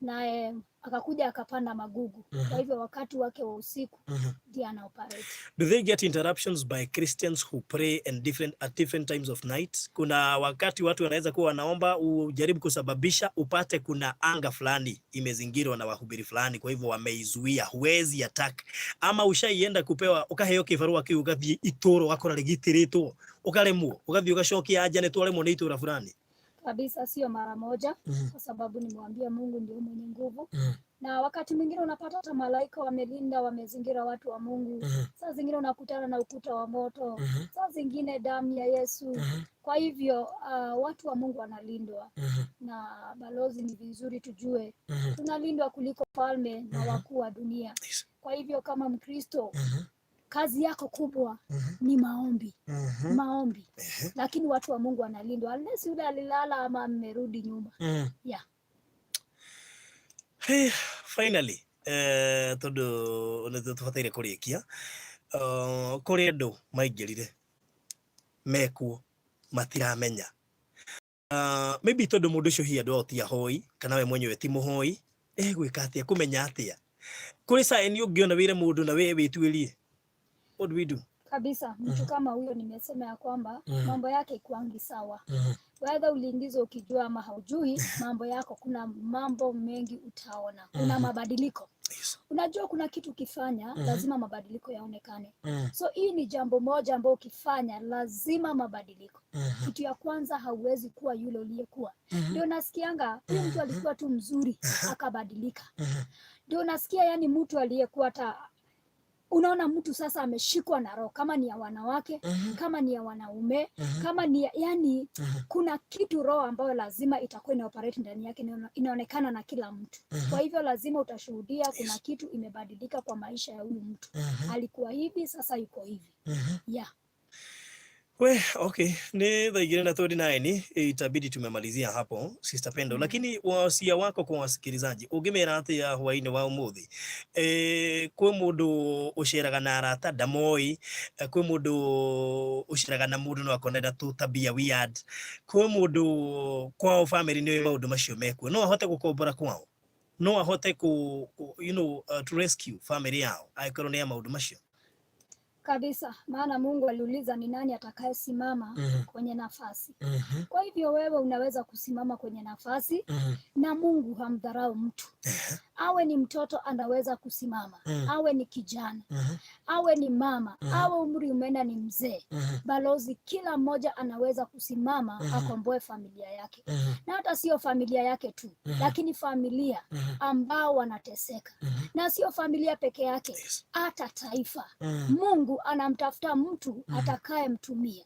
S2: naye akakuja akapanda magugu. Kwa hivyo wakati wake wa usiku ndiye ana operate.
S1: Do they get interruptions by Christians who pray and different at different times of night? Kuna wakati watu wanaweza kuwa wanaomba ujaribu kusababisha upate kuna anga fulani imezingirwa na wahubiri fulani, kwa hivyo wameizuia, huwezi attack. Ama ushaienda kupewa ukaheo kibarua kiu ugathie itũra ũgakora rĩgitĩrĩtwo ũkaremwo ũgathiĩ ũgacokia anja nĩ twaremwo nĩ itũra fulani.
S2: Kabisa, sio mara moja, kwa sababu nimewambia Mungu ndio mwenye nguvu. Na wakati mwingine unapata hata malaika wamelinda, wamezingira watu wa Mungu. Saa zingine unakutana na ukuta wa moto. Saa zingine damu ya Yesu. Kwa hivyo watu wa Mungu wanalindwa. Na balozi, ni vizuri tujue tunalindwa kuliko falme na wakuu wa dunia. Kwa hivyo kama Mkristo, kazi yako kubwa ni maombi. Maombi. Lakini watu wa Mungu wanalindwa unless yule alilala ama amerudi nyuma. Yeah.
S1: Hey, finally tondu nĩ tũbataire kũrĩkia, kũrĩ andũ maingĩrire mekuo matiramenya, maybe tondu mũndũ ũcio hihi andũ ao ti ahoi kana we mwenyewe ti mũhoi, egwĩka atĩa kũmenya atĩa kũrĩ sign ũngĩona wĩre mũndũ na we wĩtuĩrie? What do we do?
S2: Kabisa, mtu kama huyo nimesema ya kwamba mambo yake ikuangi sawa. Whether uliingizwa ukijua ama haujui, mambo yako, kuna mambo mengi utaona, kuna mabadiliko. Unajua kuna kitu ukifanya, lazima mabadiliko yaonekane. So hii ni jambo moja ambayo ukifanya lazima mabadiliko. Kitu ya kwanza, hauwezi kuwa yule uliyekuwa. Ndio nasikianga huyu mtu alikuwa tu mzuri akabadilika. Ndio nasikia yani mtu aliyekuwa hata unaona mtu sasa ameshikwa na roho, kama ni ya wanawake, kama ni ya wanaume, kama ni ya, yani kuna kitu roho ambayo lazima itakuwa ina operate ndani yake na inaonekana na kila mtu. Kwa hivyo lazima utashuhudia kuna kitu imebadilika kwa maisha ya huyu mtu. Alikuwa hivi, sasa yuko hivi. Yeah.
S1: We, okay, ni thaa 2 na 39, itabidi tumemalizia hapo, Sister Pendo. Lakini wasia wako kwa wasikilizaji ũngĩmera atĩa hwaĩ-inĩ wa ũmũthĩ? Kwĩ mũndũ ũceraga na arata ndamoi, kwĩ mũndũ ũceraga na mũndũ no akona tu tabia weird, kwĩ mũndũ kwao family nĩ maũndũ macio mekuo, no ahote gũkombora kwao, no ahote ku to rescue family yao angĩkorwo nĩ ya maũndũ macio?
S2: Kabisa, maana Mungu aliuliza ni nani atakayesimama kwenye nafasi. Kwa hivyo wewe unaweza kusimama kwenye nafasi na Mungu hamdharau mtu. Awe ni mtoto anaweza kusimama, awe ni kijana, awe ni mama, awe umri umeenda ni mzee. Balozi, kila mmoja anaweza kusimama akomboe familia yake. Na hata sio familia yake tu, lakini familia ambao wanateseka. Na sio familia peke yake, hata taifa. Mungu anamtafuta mtu atakayemtumia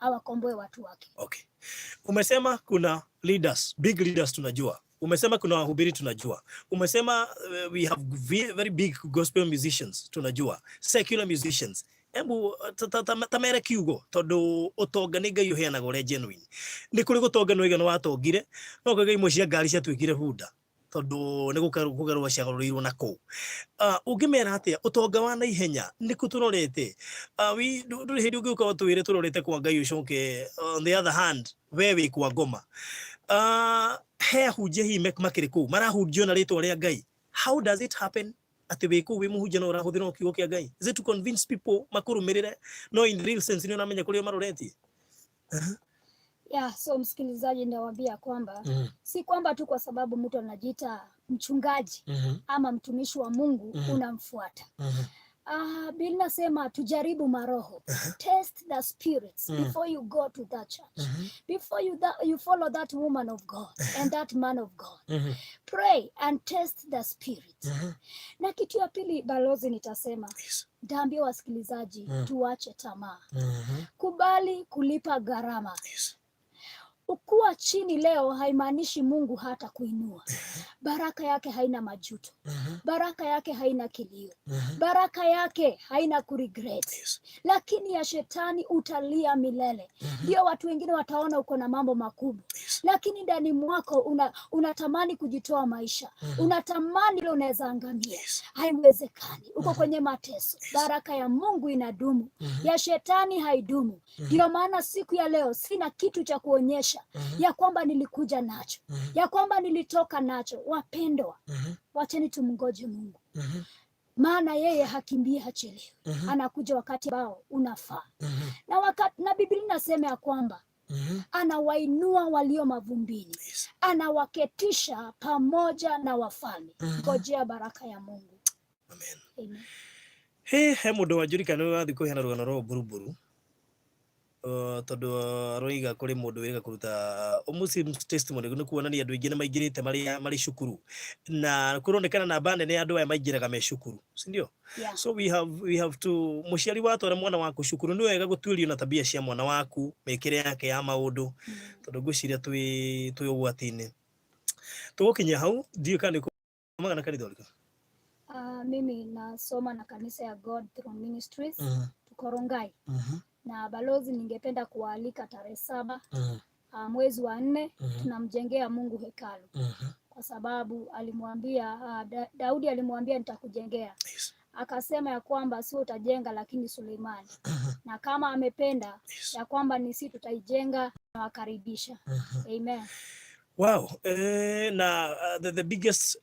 S2: awakomboe watu wake.
S1: Okay. Umesema kuna leaders, big leaders tunajua. Umesema kuna wahubiri tunajua. Umesema we have very big gospel musicians tunajua. Secular musicians. Embu tamere kiugo tondu utonga nĩ Ngai ũheanaga ũrĩa genuine. Nĩ kũrĩ gũtonga nĩ waiga nĩ watongire, no kwĩ imwe cia ngari ciatuĩkire bunda tondu nĩ kũgarũrwo ciagarũrĩirwo na kũu. Ũngĩmera atĩa ũtonga wa naihenya nĩ kũ tũrorete? Ndũrĩ hĩndĩ ũngĩũka ũtwĩre tũrorete kwa Ngai ũcoke on the other hand we wĩ kwa ngoma. He ahunjia hihi makĩrĩ kũu marahunjio na rĩtwa rĩa Ngai. How does it happen atĩ wĩ kũu wĩ mũhunjia no ũrahũthĩra kiugo kĩa Ngai? Is it to convince people makũrũmĩrĩre? No in real sense nĩ ũramenya kũrĩa maroretie?
S2: Yeah, so msikilizaji, nitawaambia kwamba si kwamba tu kwa sababu mtu anajiita mchungaji ama mtumishi wa Mungu unamfuata. Biblia inasema tujaribu maroho. Test the spirits before you go to that church. Before you follow that woman of God and that man of God. Pray and test the spirit. Na kitu ya pili, balozi, nitasema nitaambia wasikilizaji tuache tamaa. Kubali kulipa gharama. Ukuwa chini leo haimaanishi Mungu hata kuinua. Baraka yake haina majuto. Baraka yake haina kilio. Baraka yake haina kuregret. Lakini ya shetani utalia milele. Ndio watu wengine wataona uko na mambo makubwa. Lakini ndani mwako unatamani kujitoa maisha. Unatamani ile unaweza angamia. Haiwezekani. Uko kwenye mateso. Baraka ya Mungu inadumu. Ya shetani haidumu. Ndio maana siku ya leo sina kitu cha kuonyesha ya kwamba nilikuja nacho, ya kwamba nilitoka nacho. Wapendwa, wacheni tumngoje Mungu, maana yeye hakimbii, hachelewi. Anakuja wakati ambao unafaa. Na Biblia inasema ya kwamba anawainua walio mavumbini, anawaketisha pamoja na wafalme. Ngojea baraka ya Mungu.
S1: Amen.
S2: Amen.
S1: He mundu wanjurika nĩ wathiĩ kũheana rũgano rwa mburuburu. Tondu aroiga kuri mundu wiriga kuruta umusi testimony ni kuonania andu aingi ni maingirite mari cukuru na kuronekana namba nene ya andu aya maingiraga me cukuru, si ndio?
S2: Yeah.
S1: So we have to, muciari watwara mwana waku cukuru, ni wega gutuirio na tabia cia mwana waku, mĩkĩre yake ya maũndũ, tondu ngwĩciria twĩ ũgwati-inĩ. Tũgũkinyia hau, ndiũĩ kana nĩ na kanitha ũrĩkũ.
S2: Mimi nasoma na kanisa ya God Throne Ministries, tuko Rongai. Na balozi, ningependa kuwaalika tarehe 7 mwezi wa 4, tunamjengea Mungu hekalu kwa sababu alimwambia Daudi alimwambia, "Nitakujengea." Akasema ya kwamba sio utajenga, lakini Suleimani, na kama amependa ya kwamba ni sisi tutaijenga, nawakaribisha. Amen.
S1: Wow. Na the biggest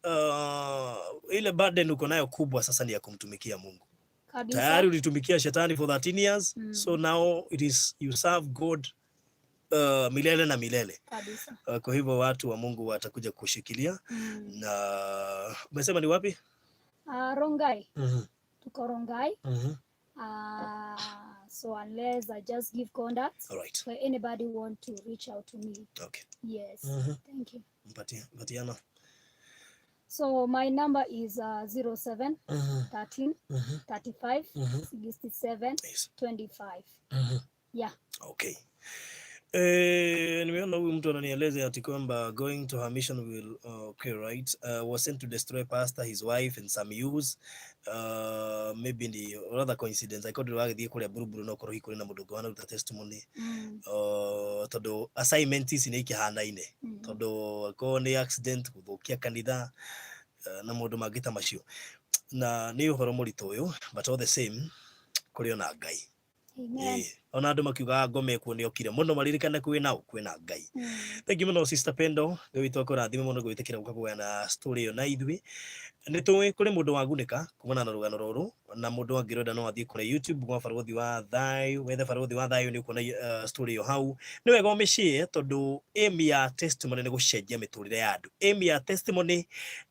S1: ile burden uko nayo kubwa sasa ni ya kumtumikia Mungu.
S2: Kabisa.
S1: Tayari ulitumikia shetani for 13 years, so now it is you serve God milele na milele.
S2: Kabisa.
S1: Kwa hivyo watu wa Mungu watakuja kushikilia. Na umesema ni wapi?
S2: Rongai. Tuko Rongai. So unless I just give contacts
S1: All right.
S2: for anybody want to reach out to me. Yes. Thank you.
S1: Mpatie, mpatiana.
S2: So my number is 07 13 35 67 25. Yeah.
S1: Okay. Nimeona huyu mtu ananieleza ati kwamba going to her mission will okay, right, was sent to destroy pastor, his wife and some youths. Maybe ni rather coincidence akorwo wagithie kuria Buruburu no korwo hihi na mundu ũngĩ wanaruta testimony, tondu assignment ici nĩ ikĩhanaine, tondu akorwo nĩ accident, gũthũkia kanitha, na maũndũ mangĩ ta macio, na nĩ ũhoro mũritũ ũyũ, but all the same kũrĩ ona Ngai.
S2: Amen.
S1: Ona andũ makiugaga ngome kuo nĩ okire mũno, maririkane kwĩ kwĩna Ngai. Thank you mũno, Sister Pendo. Ngai witũ akũrathime mũno gwĩtĩkĩra gũka kũgayana story ĩyo na ithuĩ. Nĩ tũĩ kũrĩ mũndũ wagunĩka kumana na rũgano rũrũ, na mũndũ angĩrenda no athiĩ kũrĩa YouTube gwa Barũthi wa Thayũ, wethe Barũthi wa Thayũ, nĩ ũkuona story ĩyo hau. Nĩ wega ũmĩshare, tondũ aim ya testimony nĩ gũcenjia mĩtũrĩre ya andũ. Aim ya testimony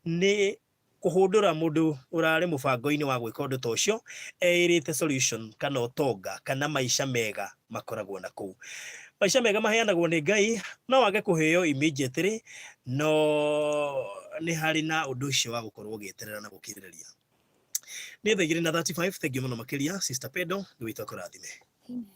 S1: nĩ kũhũndũra mũndũ ũrarĩ mũbango-inĩ wa gwĩka ũndũ ta ũcio, eĩrĩte solution kana ũtonga kana maica mega makoragwo na kũu. Maica mega maheanagwo nĩ Ngai, no wage kũheo immediately, no nĩ harĩ na ũndũ ũcio wa gũkorwo ũgĩeterera na gũkirĩrĩria. Nĩ thaa 2:35. Thank you mũno makĩria, Sister Pendo. Nĩ witũ akũrathime.
S2: Amen.